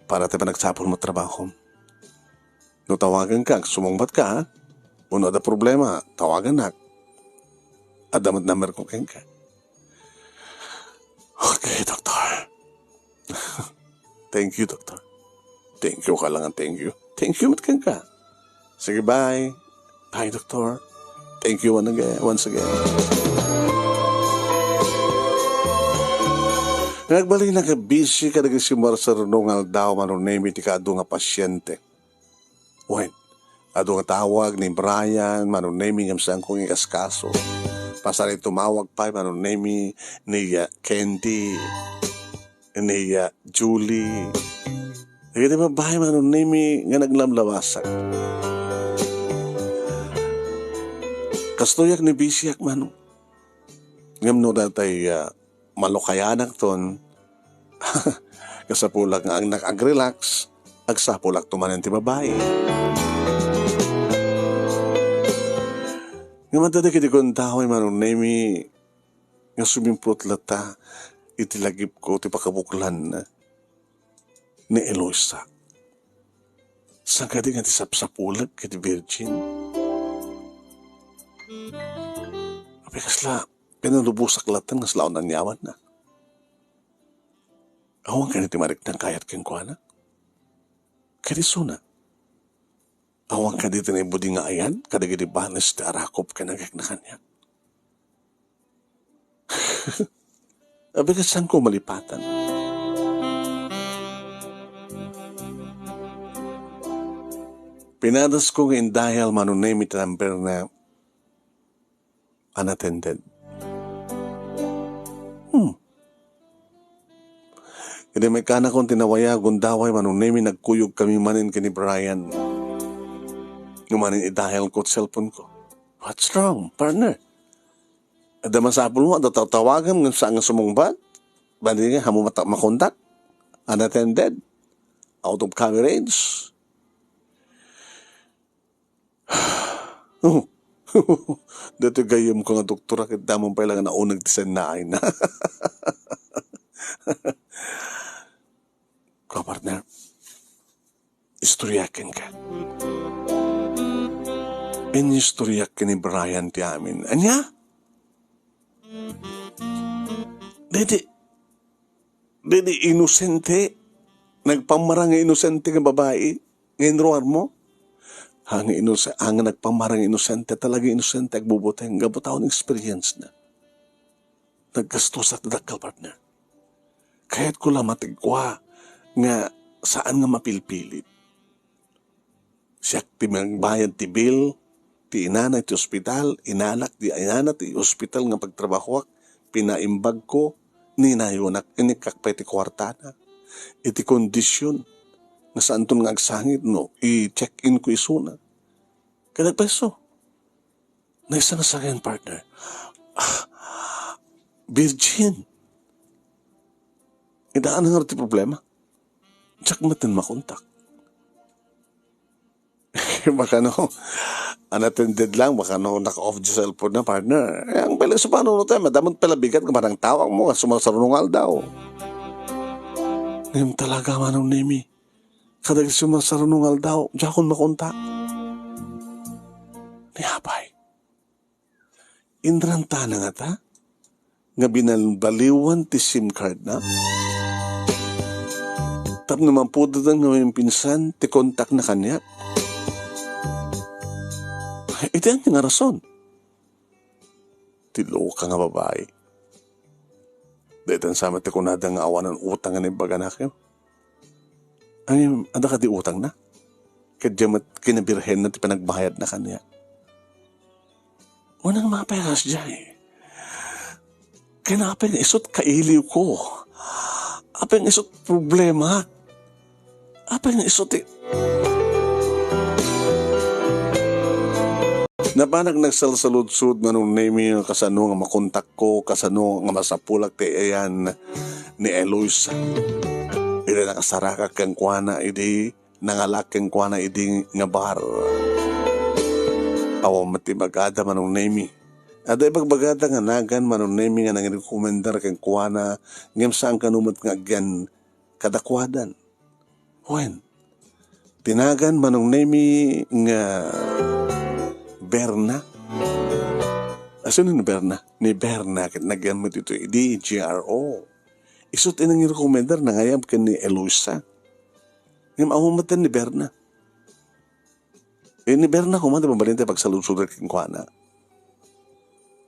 para ti panagsapulmo trabahom. No tawaganka, sumungbatka, ha? Wenno adda problema, tawagannak. Adda met number ko kenka. Okay, Doktor. Thank you, Doktor. Thank you ka lang, thank you. Thank you met kenka. Sige, bye. Bye, Doktor. Thank you one again, once again. Nagbalin nga busy kadagiti simuarsaruno nga aldaw, Manong Nemi, ti kaadu nga pasyente. Wen, adu nga tawag ni Brian, Manong Nemi, ngem saanko nga ikaskaso. Pasaray tumawag pay, Manong Nemi, ni, ah, Candy, ni, ah, Julie. Dagiti babbai, Manong Nemi, nga naglamlawasak. Kastoyak ni bisiak, Manong. Ngem no datay, ah, malukayanakton, kasapulak nga agnak ag-relax, agsapulakto manen ti babai. Ngem adda dagiti kuntaoy, Manong Nemi, nga sumimput latta iti lagipko ti pakabuklan ni Eloisa. Saan kadi nga ti sapsapulek iti virgin? Apay kasla pinalubosak latta nga saan la unaniawanna? Awan kadi ti mariknang kayat kenkuana? Kadi suna? Awan kadi ti naibudi nga ayan kadagiti banes ti arakop ken agekna kaniak? Abigat saan ko malipatan. Pinadasko nga indayal Manong Nemi ti number na unattended. Hmm. Idi maikanakon ti nawaya, gundaway Manong Nemi, nagkuyog kami manen ken ni Brian. Ngem manen idayal ko ti cellphone ko. "What's wrong, partner? Adda masapul mo, adda tawtawagem ngem saan nga sumungbat? Bali nga, amo mata-, makontak? Unattended? Out of coverage?" Oh. Daytoy gayyemko nga doktora, ket damo pay la nga nauneg ti sennaayna. Kua, partner, istoryaek kenka. Inistoryaek ken ni Brian ti amin. Ania? Daydi, daydi inosente, nagpammarang nga inosente nga babai nga inruarmo? Ha, nga inose-, ha, nga nagpammarang nga inosente, talaga inosente, agbubuteng, gapu ta awan experience na. Naggastusak ti dakkel, partner. Kayatko la met nga kua nga saan nga mapilpilit. Siak ti nagbayad ti bill ti inana iti ospital, inalak ti inana ti ospital nga pagtrabahoak, pinaimbagko, ninayonak, inikkak pay ti kuartana. Iti kondisyon nga saanton nga agsangit no i-check-in ko isuna. Kanapeso. Naisangsangen, partner. Ah, virgin. Idaan nga ti problema. Diak met makontak. Baka no, unattended lang, baka no, naka-off di cellphone na, partner. Eh, ang pala sa paano no tayo, madamot pala bigat, nga parang tawag mo, sumasarunong aldaw. Ngayon talaga, Manong Nemi. Kadagiti sumasarunong aldaw, diakon makontak. Ni apay. Inrantana ngata nga binalbaliwan ti sim card na? Tapno mapudotan nga maminsan ti kontak na kaniak? Iti ania nga rason? Ti loka nga babai. Daytan sa met ti kunada nga awanan utang nga naimbagana ken. Ay, adda kadi utang na? Ket diay met kinabirhen na ti panagbayad na kaniak. Unang mapayagas diay. Ken apay nga isut kailiw ko? Apay nga isut problema? Apay nga isut ti Napanak nagsalsaludsod, Manong Nemi, kasano nga makontakko, kasano nga masapulak ti ayan ni Eloisa. Iti nakasarakak kenkuana idi nangalak kenkuana idi nga bar. Awan met ti bagada, Manong Nemi. Adda ibagbagada nga nagan, Manong Nemi, nga nangirekomendar kenkuana, ngem saan kano met nga agyan kadakuadan. Wen, ti nagan, Manong Nemi, nga Berna. Asino ni Berna? Ni Berna ket nagyan met ito idi G R O. Isu ti nangirekomendar, nangayab ken ni Eloisa. Ngem awan met ni Berna. Eh, ni Berna koma ti mabalin ti pagsaludsodek kenkuana.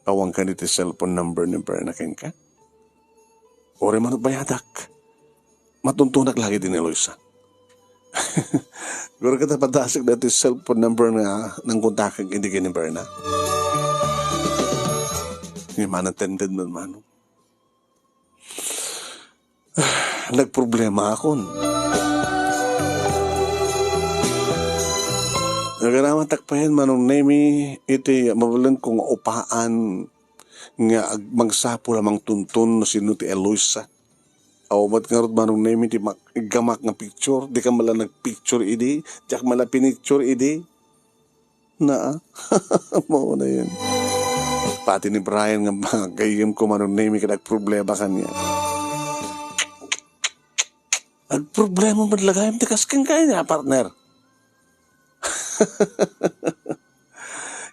Awan kadi ti cellphone number ni Berna kenka? Uray man bayadak. Matuntunak lagi di ni Eloisa. Gura ka ta padasek dati cellphone number nga nangkontakak idi ken ni Berna. Ni manang tended man, Manong. Nagproblema akon. Nagaramatak payen, Manong Nemi, iti mabalin ko nga upaan nga ag-, magsapul a mangtuntun no sino ti Eloisa. Awan met ngarud, Manong Nemi, ti mak-, iggamak nga picture. Di ka man la nagpicture idi. Diak man la pinicture idi. Naa. Mao na yan. Pati ni Brian nga gayyem ko, Manong Nemi, ket agproblema kaniak. Agproblema met la gayam ti kas kenka aya, partner.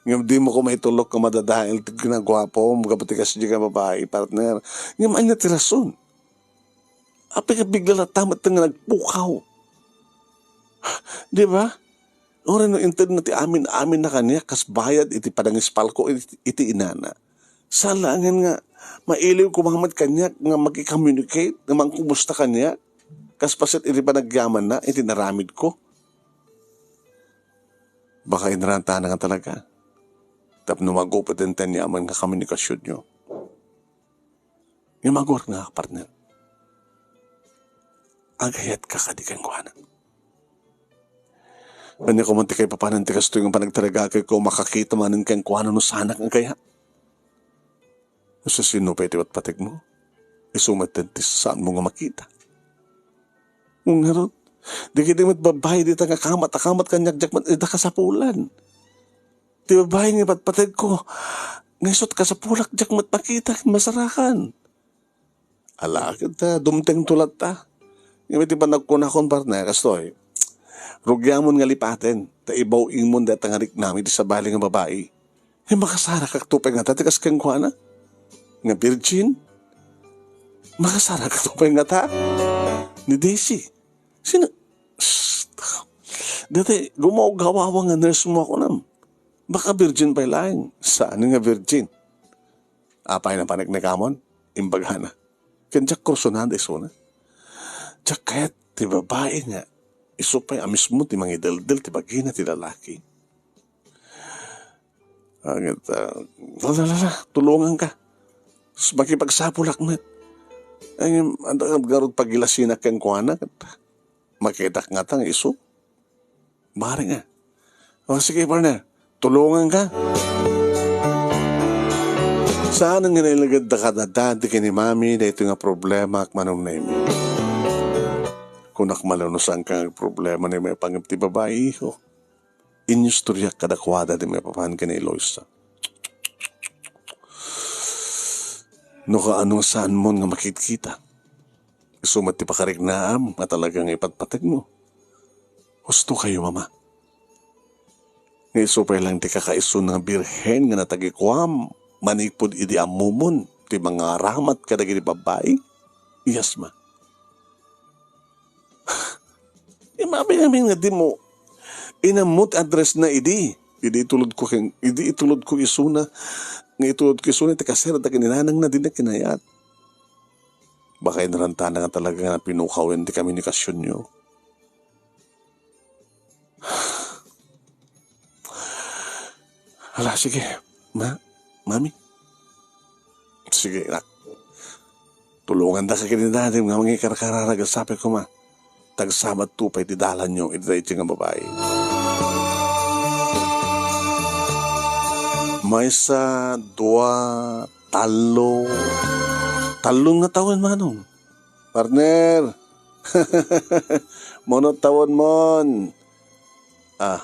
Ngem dimo ko maitulok nga madadael ti kinaguapo mo gapu ti kasdi nga babai, partner. Ngem ania ti rason? Apay nga bigla latta met nga nagpukaw? Di ba? Uray no inted na ti amin-amin na kaniak kas bayad iti panangispalko iti, iti inana. Saan laengen nga mailiw koma met kaniak nga maki-communicate, nga mangkumusta kaniak, kas paset iti panagyamanna iti naramidko. Baka inrantana nga talaga tapno magupot ti aniaman nga komunikasionyo. Nga maguar nga, partner. Agayatka kadi kenkuana. Ania koma ti kaipapanan ti kastoy nga panagtarigakayko, makakita manen kenkuana no saanak nga agayat? Siasino pay ti patpategmo? Isu met ti saanmo nga makita. Ngarud, dagiti met babbai dita nga kamat a kamat kaniak, diak met ida kasapulan. Ti babbai nga patpategko, nga isut' kasapulak, diak met makita ken masarakan. Ala, ket, ah, dumtengto latta. Ngem iti panagkunakon, partner, kastoy, rugiamon nga lipaten, ta ibaw-ingmon dayta nga riknam iti sabali nga babai. Ngem makasarakakto pay ngata ti kas kenkuana? Nga virgin? Makasarakakto pay ngata? Ni Daisy. Sino? Shh! Dati, gumawgawawa nga nurse mo ako nam. Baka virgin pay laeng. Saan nga virgin? Apay na paneknekamon? Imbagana. Ken diak kursunada isuna. Diak kayat ti babai nga isu pay a mismo ti mangideldel ti bagina ti lalaki. Agit, ah, la, la, la, la, tulonganka. S-, makipagsapulak met. Ay, anda ka garud pagilasinak kenkuana, ket makitak ngata nga isu. Bari nga. O, sige, partner. Tulonganka. Saan nga nailagad da kadada, di ken ni Mami, daytoy nga problema, Manong Nemi? Kunak malunusan ka nga problema ni may pangip ti babai, iho. Inyustoriak kadakuada ti maipapan ken ni Eloisa. No kaano nga saanmon nga makitkita, isu met ti pakariknaam nga talaga nga ipatpategmo. Husto kayo, Mama. Nga isu pay lang ti kakaisun nga birhen nga natagikuam manipud idi ammomon ti mangaramat kadagiti babbai? Yes, Ma. Imabing amin nga di mo inammo ti address na idi. Idi itulod ko ken, idi itulod ko isuna, nga itulod ko isuna ti kasera dagiti nanang na di na kinayat. Baka inrantana nga talaga nga pinukawen ti komunikasyonyo. Hala, sige. Ma, Mami. Sige, nak. Tulongandaka ken ni Daddy nga mangikarkararag, sapay koma. Tagsabatto pay ti dalanyo iti daytoy nga babai. Maysa, dua, tallo. Tallo nga tawen, Manong. Partner! Mono tawenmon! Ah,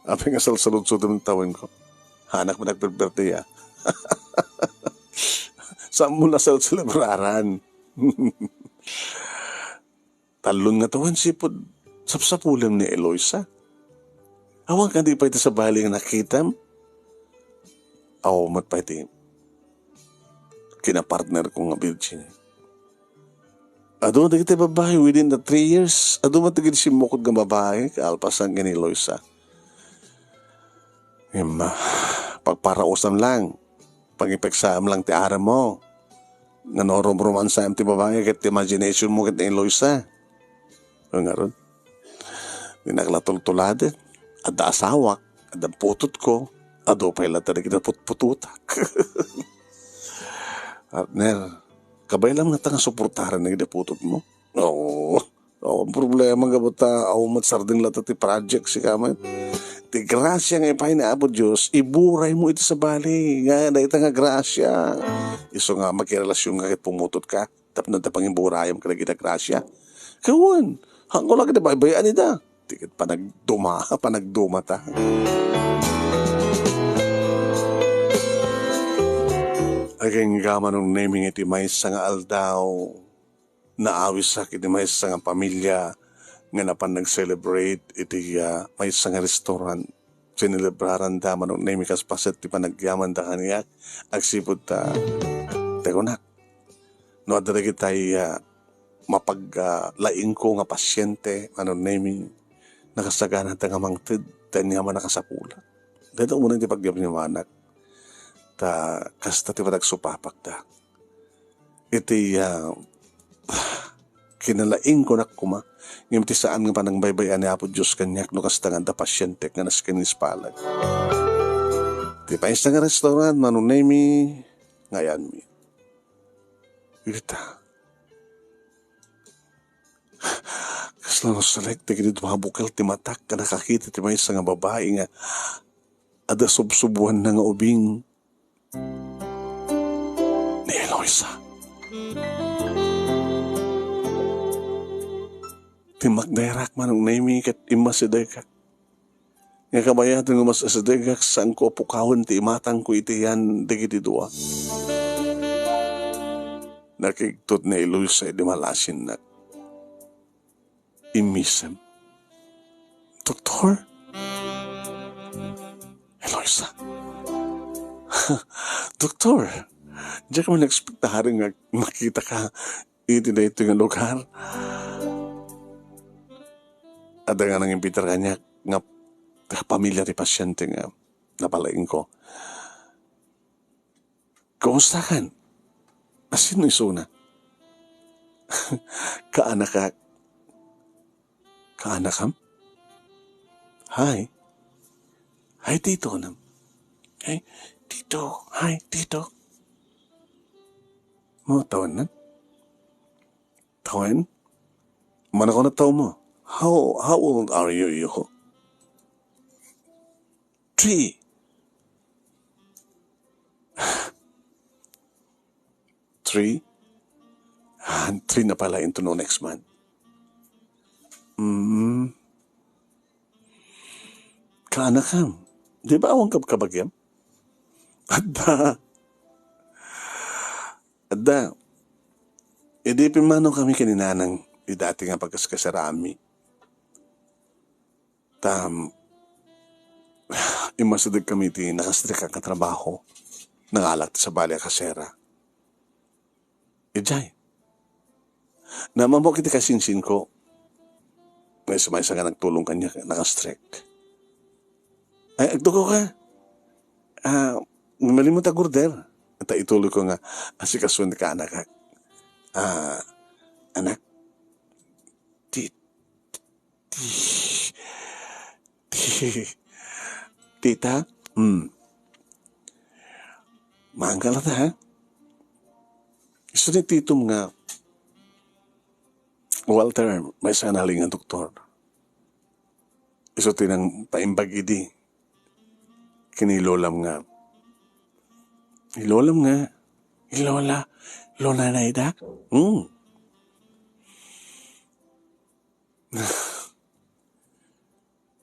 apay nga salsaludsod ti tawenko? Hanak man agperberte, ah. Saanmo la salselebraran? Talon nga tawen sipud sapsapulem ni Eloisa. Awan kadi pay ti sabali nga nakitam? Aw, met pay ti kinapartner ko nga virgin. Adu dagiti babbai within the three years. Adu met dagiti simmukod nga babbai, kalpasan ken ni Eloisa. Ngem, ah, pagparausam lang. Pangipeksaam lang ti arammo. Nga no rumromansaem ti babai ket ti imagination mo ket ni Eloisa. Ngarud, dinak la tultuladen. Adda asawak, adda putotko, adu pay latta dagiti putputotak. Partner, kabay lang ngata nga suportaran dagiti putotmo? Oo. Oo, ang problema nga bata, aw met sardeng latta ti project sika met. Ti grasia nga ipaay ni Apo Dios, iburaymo iti sabali, nga dayta nga grasia. Isu nga makirelasionka ket pumutotka, tapno adda pangiburayam kadagita grasia. Kawan, hangko la ket baybay-an ida. Ti ket panagduma, panagdumata. Agingga Manong Neming iti maysa nga aldaw, naawisak iti maysa nga pamilia nga napan nag-celebrate iti, ah, maysa nga restaurant. Sinelebraranda Manong Nemi kas paset ti panagyamanda kaniak agsipud ta, ti kunak, no adda dagitay, ah, mapag-, ah, laingko nga pasiente, Manong Nemi, nakasaganada nga mangted ti aniaman a kasapulan. Dayta unay ti pagyamyaman. Ta kasta ti panagsupapakda. Iti, ah, kinalaingkonak koma, ngem ti saan nga panangbaybay-an ni Apo Dios kaniak no kasta nga adda pasientek nga nasken nga ispalag. Ti maysa nga restaurant, Mano Nemi, nga ayanmi. Ita. Kasla no salek dagiti dua bukel ti matak a nakakita ti maysa nga babai nga adda subsuboanna nga ubing ni Eloisa. Timmakderak, Manong Nemi, ket immasidegak. Nga kabayatan nga umas-asidegak, saanko a pukawen ti imatangko iti yan dagiti dua. Nakigtot ni Eloisa idi malasinnak. Immisem. "Doktor?" "Eloisa." "Doktor, diak man expectahan nga makitaka iti daytoy nga lugar." Adda nga nangimbitar kaniak nga pamilia ti pasiente nga napalaingko. "Kumustakan? A, sino isuna?" "Kaanakak." "Kaanakam?" "Hi. Hi, tito nam." "Hi, tito. Hi, tito." "Mo, tawen nan?" "Tawen? Manakon a taw mo? How, how old are you, you?" "Three." "Three? Ah, three na pala into no next month." "Mm. Kaanakam, di ba awan kabkabagiam?" "Adda. Adda. Idi pimmano kami ken ni nanang, ti dati nga pagkaskasaraanmi. Ta, immasideg kami ti nakastrikak nga trabaho. Nangalak ti sabali a kasera. Idiay, namammok iti kasinsinko." Maysa-maysa nga nagtulong kaniak, nakastrek. "Ay, agtugaw ka. Ah, malimut ag-order." Ta ituloy ko nga asikasuen ti kaanakak. "Ah, anak, ti, ti, ti, tita, hmm. Maangka latta, ha? Isu ni titom nga Walter, maysa nga nalinged nga doktor. Isu ti nangpaimbag idi ken ni lolam nga, ni lolam nga, ni lola, lola na ida?" "Hmm."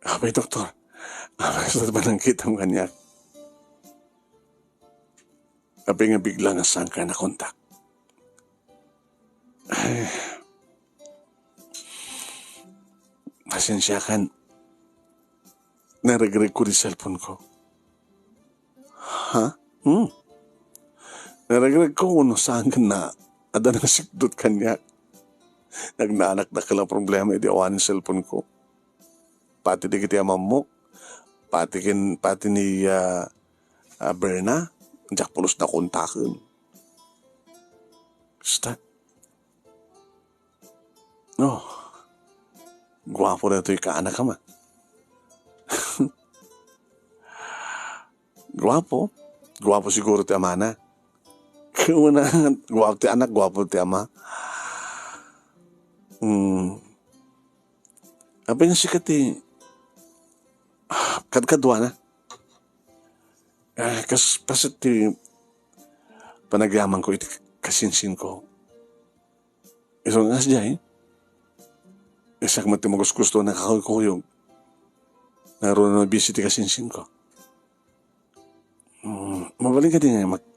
"Apay, doktor, apay sa panangkitam kaniak? Apay nga bigla nga saanka nakontak?" "Ay, pasensiakan. Naregregko ti cellphone ko." "Ha? Hmm? Naregregko wenno saan ken na adda nangsikdut kaniak? Nagnaanak dakkel a problema idi awanen cellphone ko. Pati dagiti amammok, pati ken, pati ni, ah, ah, Berna, diak pulos nakontaken." Basta. Oh, guapo daytoy kaanakam, a. Guapo? Guapo siguro ti amana. Kuna, guapo ti anak, guapo ti ama. Hmm. Apay nga sika ti kadkaduana? Ah, kas-, paset ti panagyamanko iti kasinsinko. Isu nga kasdiay, isak met ti magustugusto a nakakuykuyog. Ngarud, nabisi ti kasinsinko. Mm, mabalin kadi nga mag-,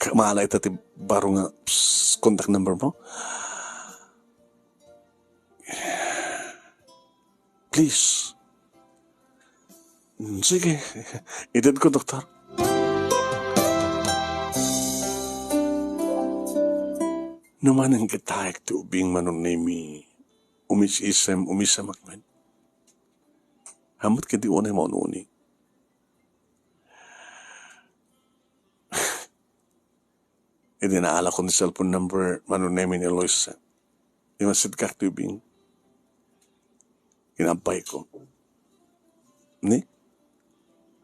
kamala ita ti baro nga, ps-, contact number mo? Please. Mm, sige. Itedko, doktor. No manen ket taek ti ubing, Manong Nemi, umis-isem, umisemak met. Ammo't kadi unay maununi. Idi naalakon ti cellphone number, Manong Nemi, ni Eloisa. Immasidkak ti ubing. Inabbayko. Ni?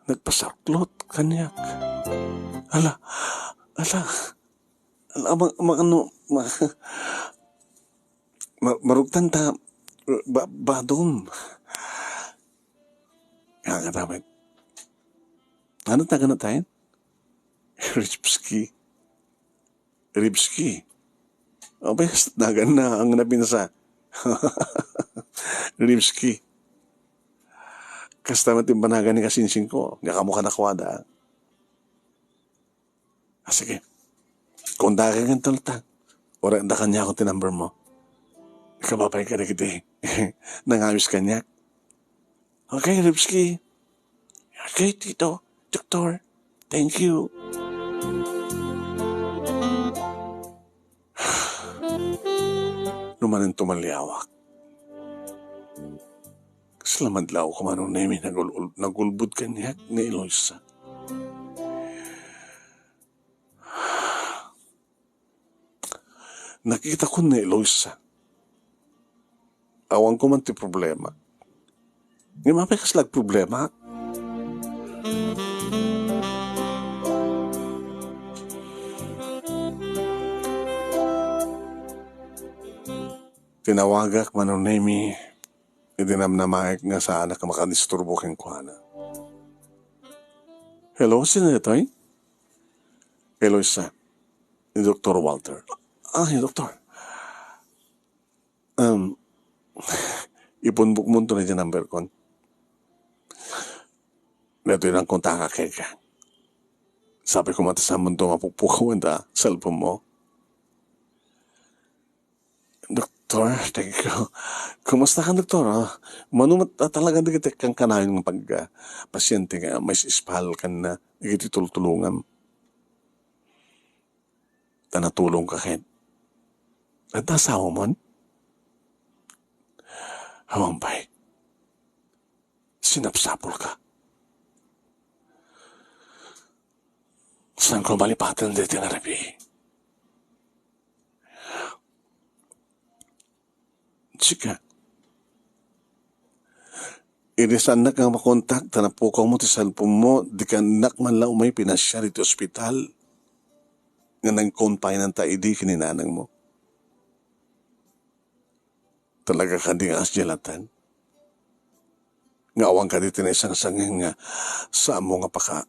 Nagpasaklot kaniak. Ala, ala, ala, ma-, ma-, ano, ma-, ma-, marugtan ta, ba-, badom. Nga nga, ano, taga na tayo? Ripski. Ripski. Apay, kas nagan na ang napinsa. Ripski. Kasta met ti panagan ni kasinsing ko. Nga kamo kadakuada. Ah, sige. Kung dagan nga talta, oray da kaniak ti number mo. Ikababay ka dagiti nangawis kaniak. Okay, Ripski. Okay, Tito. Doktor. Thank you. Numanen tumaliawak. Kasla madlaw ko, Manong Nemi, nagul-, nagulbod kaniak ni Eloisa. Nakitakon ni Eloisa. Awan ko man ti problema. Ngem apay kasla agproblema? Tinawagak, Manong Nemi, idi namnamaek nga saanak a makadisturbo kenkuana. Hello, sino ditoy? Eloisa, ni Doktor Walter. Ah, ni Doktor. Um, ipunbukmonto na diay number kon. Daytoy lang kontakak kenka. Sabi ko, matasamonto mapukpukawan ta cellphone mo. Doktor, thank you. Kumusta ka, Doktor? Ah, mano met, ah, talaga dagiti kankanayon nga pag, ah, pasyente nga maispal ken, ah, dagiti tultulongam. Ta natulongka ket. Adda asawamon? Awan pay. Sinapsapulka. Saanko malipaten daytoy nga rabii. Sika. Idi saannak nga makontak ta napukawmo ti cellphone mo, dikannak man la umay pinasiar iti ospital nga nag-confine-an ta idi ken ni nanangmo. Talaga kadi nga asdialatan? Nga awan kadi ti naisangsangen nga saanmo nga paka-,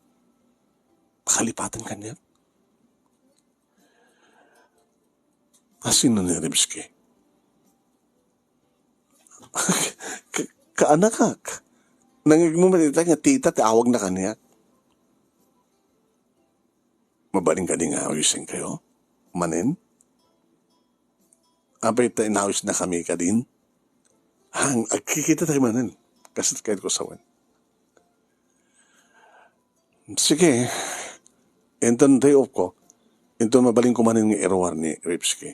pakalipaten kaniak? Asino ni Ribski? Ka-, kaanakak. Nangngegmo met ita nga tita ti awagna kaniak. Mabalin kadi nga awisenkayo manen? Apay ta inawisnakami kadin? Haan, agkikitatayo manen. Kastoy kayatko sawen. Sige. Inton day off ko, inton mabalinko manen nga iruar ni Ripski.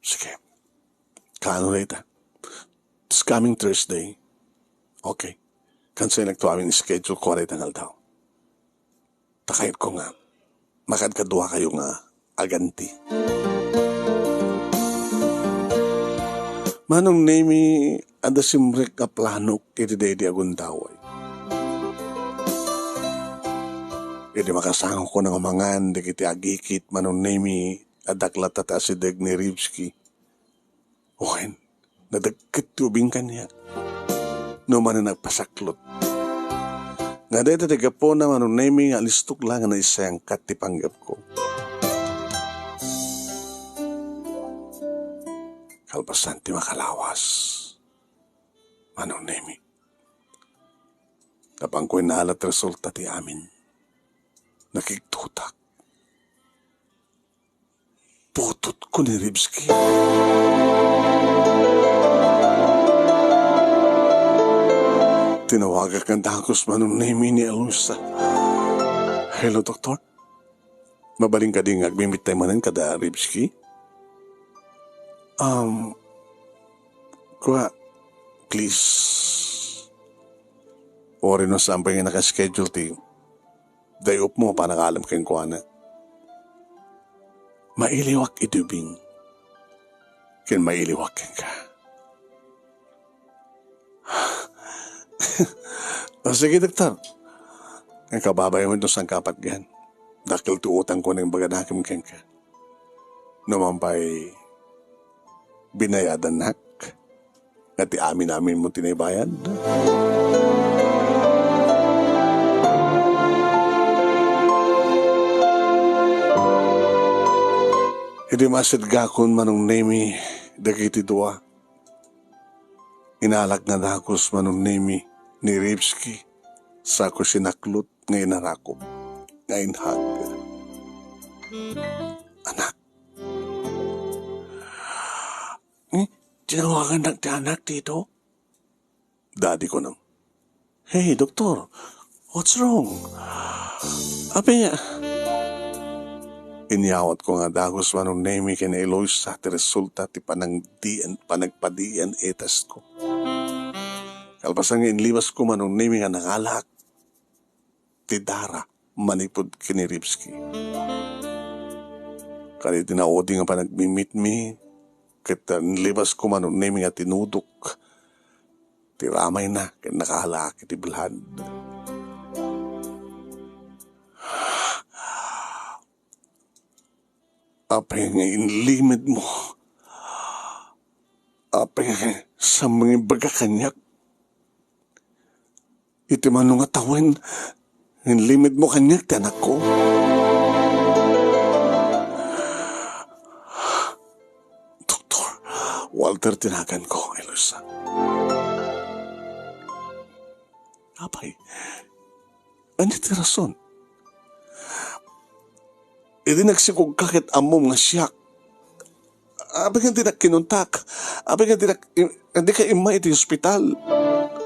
Sige. Kaano dayta? This coming Thursday. Okay. Kansaylakto amin schedule ko dayta nga aldaw. Ta kayatko nga makadkaduakayo nga aganti. Manong Nemi, adda simrek a planok iti daydi a gundaway. Idi makasangokon nga mangan dagiti agikit, Manong Nemi, adda latta ti asideg ni Ribski. Wen, nadagket ti ubing kaniak. No manen nagpasaklot. Nga dayta ti gapuna, Manong Nemi, nga alistok la nga naisayangkat ti panggepko. Kalpasan ti makalawas, Manong Nemi, napangko inala ti resulta ti amin. Nakigtotak. Putotko ni Ribski. Tinawagak nga dakes, Manong Nemi, ni Eloisa. Hello, Doktor. Mabalin kadi nga agmimittay manen kada Ribski? Um, kua, please. Uray no saan pay nga naka-schedule ti day off mo, panangalam kenkuana. Mailiwak idi ubing, ken mailiwak kenka. O, sige, doktor. Ken kababayam no saan ka apatgan. Dakkel ti utangko nga imbaganakem kenka. No man pay binayadannak, nga ti amin-aminmo ti naibayad. Idi masidgakon Manong Nemi dagiti dua, inalak nga dagus Manong Nemi ni Ripsky, sako sinaklot nga inarakop nga inhag. Anak. Eh, tinawagannak ti anak, Tito? Dadi, kunam. Hey, doktor, what's wrong? Apay nga, inyawatko nga dagus Manong Nemi ken Eloisa ti resulta ti panangdian, panagpadian a test ko. Kalpasan nga inlibasko Manong Nemi nga nangalak, ti Dara manipud ken ni Ripsky. Kadi ti naudi nga panagmimitmi, ket inlibasko Manong Nemi nga tinudok ti ramayna ken nakalaak iti blood. Apay nga inlimedmo? Apay nga saan nga ibaga kaniak? Iti mano nga tawen, inlimedmo kaniak ti anakko? Doktor, Walter ti naganko, Eloisa. Apay, ania ti rason? Idi nagsikogka ket ammom nga siak, apay nga dinak kinuntak? Apay nga dinak, dika immay iti ospital?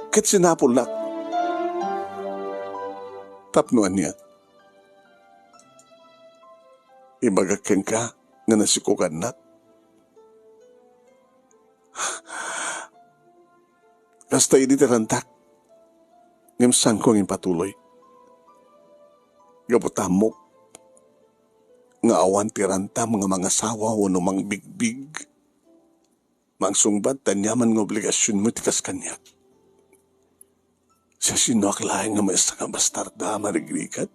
Ket sinapulnak. Tapno ania? Ibagak kenka nga nasikogannak. Kasta idi ti rantak, ngem saanko nga impatuloy. Gapu ta ammok nga awan ti rantam nga mangasawa wenno mangbigbig, mangsungbat ti aniaman nga obligasionmo iti kas kaniak. Siasinoak laeng nga maysa nga bastarda a marigrigat?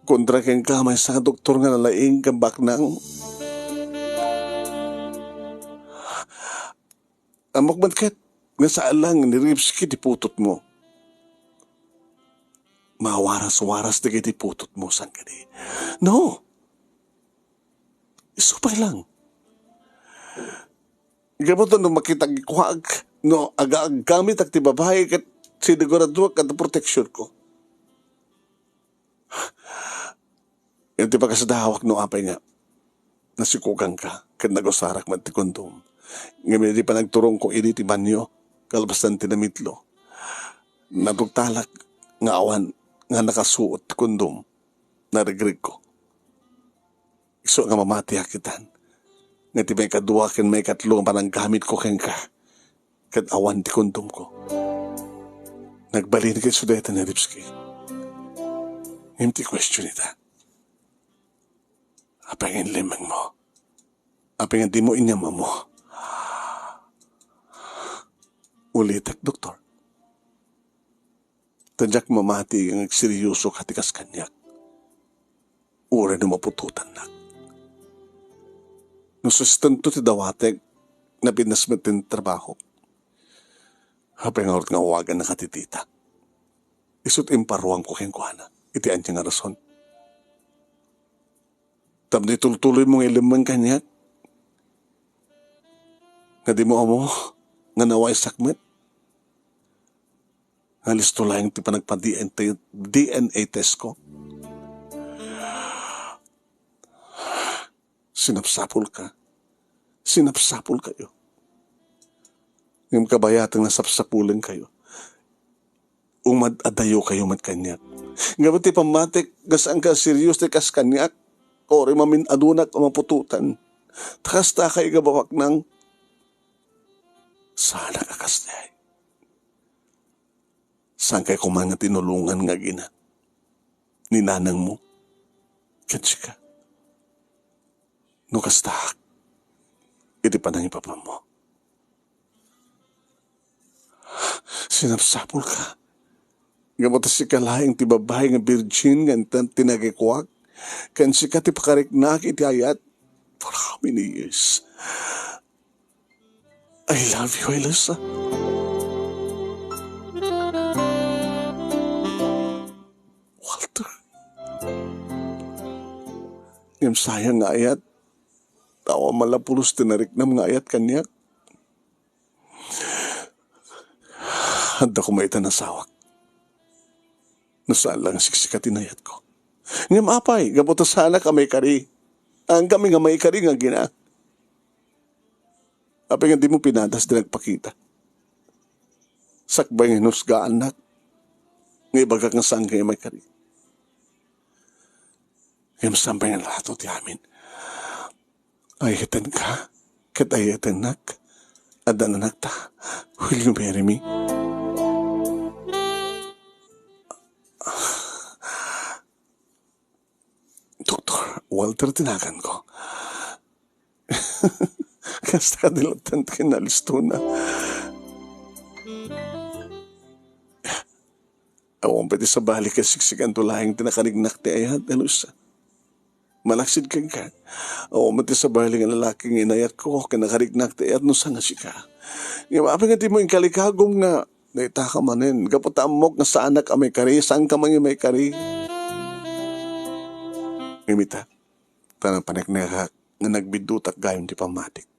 Kontra kenka, maysa nga doktor nga nalaing ken baknang. Ammok met ket nga saan lang ni Ripsky ti putotmo. Mawaras-waras dagiti putotmo, saan kadi? No. Isu pay lang. Gapu ta no makitagikuak, no aga-agamitak ti babai ket siniguraduak nga adda proteksionko. Iti pakasdawak no apay nga nasikoganka ket nagusarak met ti kondom. Ngem idi panagturongko idi ti banio, kalpasan ti namitlo, natungtalak nga awan nga nakasuot ti kondom. Narigregko. Isu nga mamatiak itan, nga ti maikadua ken maikatlo nga pananggamitko kenka, ket awan ti kondomko. Nagbalin ket isu dayta ni Ripsky. Ngem ti question ita, apay nga inlemmengmo? Apay nga dimo inyam-ammo? Ulitek, doktor. Ta diak mamati nga agserioso ka ti kas kaniak. Uray no maputotannak. No sustento ti dawatek, napintas met ti trabahok. Apay ngarud nga awagannak a ti tita? Isut' imparuamko kenkuana iti ania nga rason. Tapno itultuloymo nga ilemmeng kaniak nga dimo ammo nga nawaysak met. Nga listo laeng ti panagpa-D N A, D N A test ko. Sinapsapulka. Sinapsapulkayo. Ngem kabayatan nga sapsapulenkayo, umad-adayokayo met kaniak. Gapu ti pammatik nga saanka a serious ti kas kaniak, uray mamin-adonak a maputotan. Ta kasta kay nga babaknang, saanak a kastay. Saan kay koma nga tinulongan nga agina ni nanangmo ken sika. No kastaak iti panangipapammo. Sinapsapulka. Ngem ta sika laeng ti babbai nga virgin nga intan ti nagikuak, ken sika ti pakariknak iti ayat for how many years? I love you, Eloisa. Walter. Ngem sayang nga ayat, ta awan man la pulos ti nariknam nga ayat kaniak. Adda koma ita nasawak. No saan la nga siksika ti nayatko. Ngem apay, gapu ta saanak a maikari. Saankami nga maikari nga agina. Apay nga dimo pinadas ti nagpakita? Sakbay nga hinusgaannak, nga ibagak nga saanka nga maikari. Ngem saan pay nga nalato ti amin? Ayatenka, ket ayatennak. Adda anakta. Will you marry me? Doktor Walter ti naganko. Kasta ka dilattan ken nalistona. Awan pay ti sabali ket siksikanto laeng ti nakariknak ti ayat, Eloisa. Malaksid kenka. Awan met ti sabali nga lalaki nga inayatko ken nakariknak ti ayat no saan nga sika. Ngem apay nga dimo inkalikagum nga dayta ka manen? Gapu ta ammok nga saanak a maikari, saanka man nga maikari. Ngem ita, ta napaneknekak nga nagbiddutak gayam ti pammatik.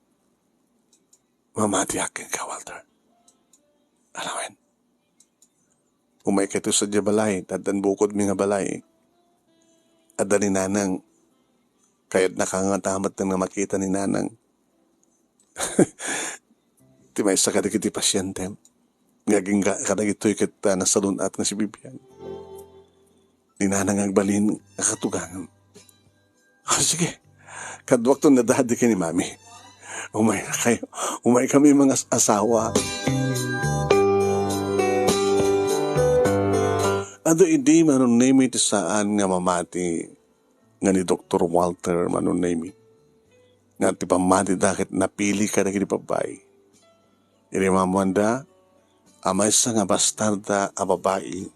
Mamatiak kenka, Walter. Alawen. Umayka ito sadiay balay, ta addan bukodmi nga balay. Adda ni Nanang. Kayatnaka nga tamet nga makita ni Nanang. Ti maysa kadagiti pasientem. Nga agingga kadagitoy ket, ah, nasalun-at nga sibibiag. Ni Nanang agbalin a katugangem. Ah, sige. Kaduakto ni Daddy ken ni Mami. Umaykayo. Umaykami mga as-, asawa. Adu idi Manong Nemi ti saan nga mamati nga ni Doktor Walter Manong Nemi. Nga ti pammatida ket napili kadagiti babbai. Iti mamuanda, a maysa nga bastarda a babai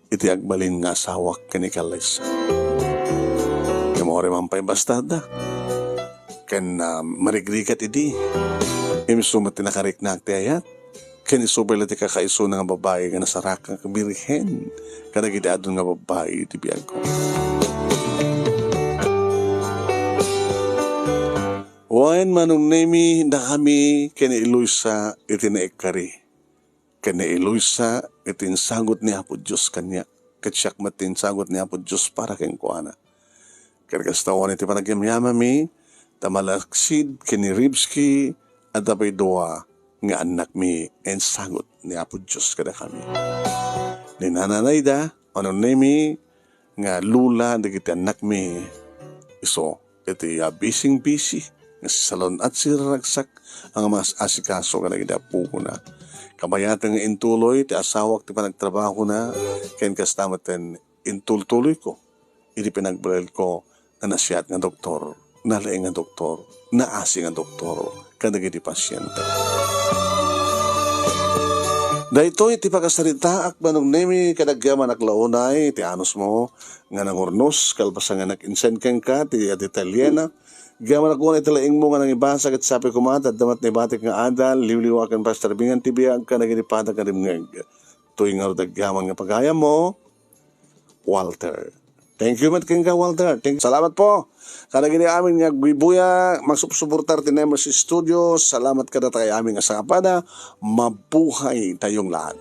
iti agbalin nga asawak ken ni Carles. Ngem uray man pay bastarda, ken, ah, marigrigat idi, isu met ti nakariknak ti ayat, ken isu pay la ti kakaisuna nga babai nga nasarakak birhen kadagiti adu nga babbai iti biagko. Wen, Manong Nemi, dakami ken ni Eloisa iti naikkari. Ken ni Eloisa iti insagut ni Apo Dios kaniak, ket siak met ti insagut ni Apo Dios para kenkuana. Ket kasta, wen iti panagyamyamanmi, ta malaksid ken ni Ribsky, adda pay dua nga annakmi nga insagut ni Apo Dios kadakami. Ni Nana Naida, Manong Nemi, nga lula dagiti annakmi. Isu iti, ah, bising-bisi nga sisalun-at siraragsak a nga mas-asikaso kadagiti appona. Kabayaten nga intuloy ti asawak ti panagtrabahona, ken kasta metten intultuloyko iti pinagbalilko nga naasiat nga doktor, nalaing nga doktor, naasi nga doktor kadagiti pasiente. Daytoy ti pakasaritaak, Manong Nemi, kadagyaman a unay ti anusmo nga nangurnos, kalpasan nga nag-insend kenka ti, ah, detalyena. Agyaman a unay ti laingmo nga nangibasa ket sapay koma ta adda met naibatik nga adal, liwliwa ken Pastor Bingan ti biag kadagiti padagrimngeg. Toy ngarud agyaman nga pagayammo, Walter. Thank you met kenka, Walter. Thank, salamat po kadagiti amin nga agbuybuya, magsupsuportar ti Nemes Studio. Salamat kadatayo amin nga sangapana. Mabuhay tayong lahat.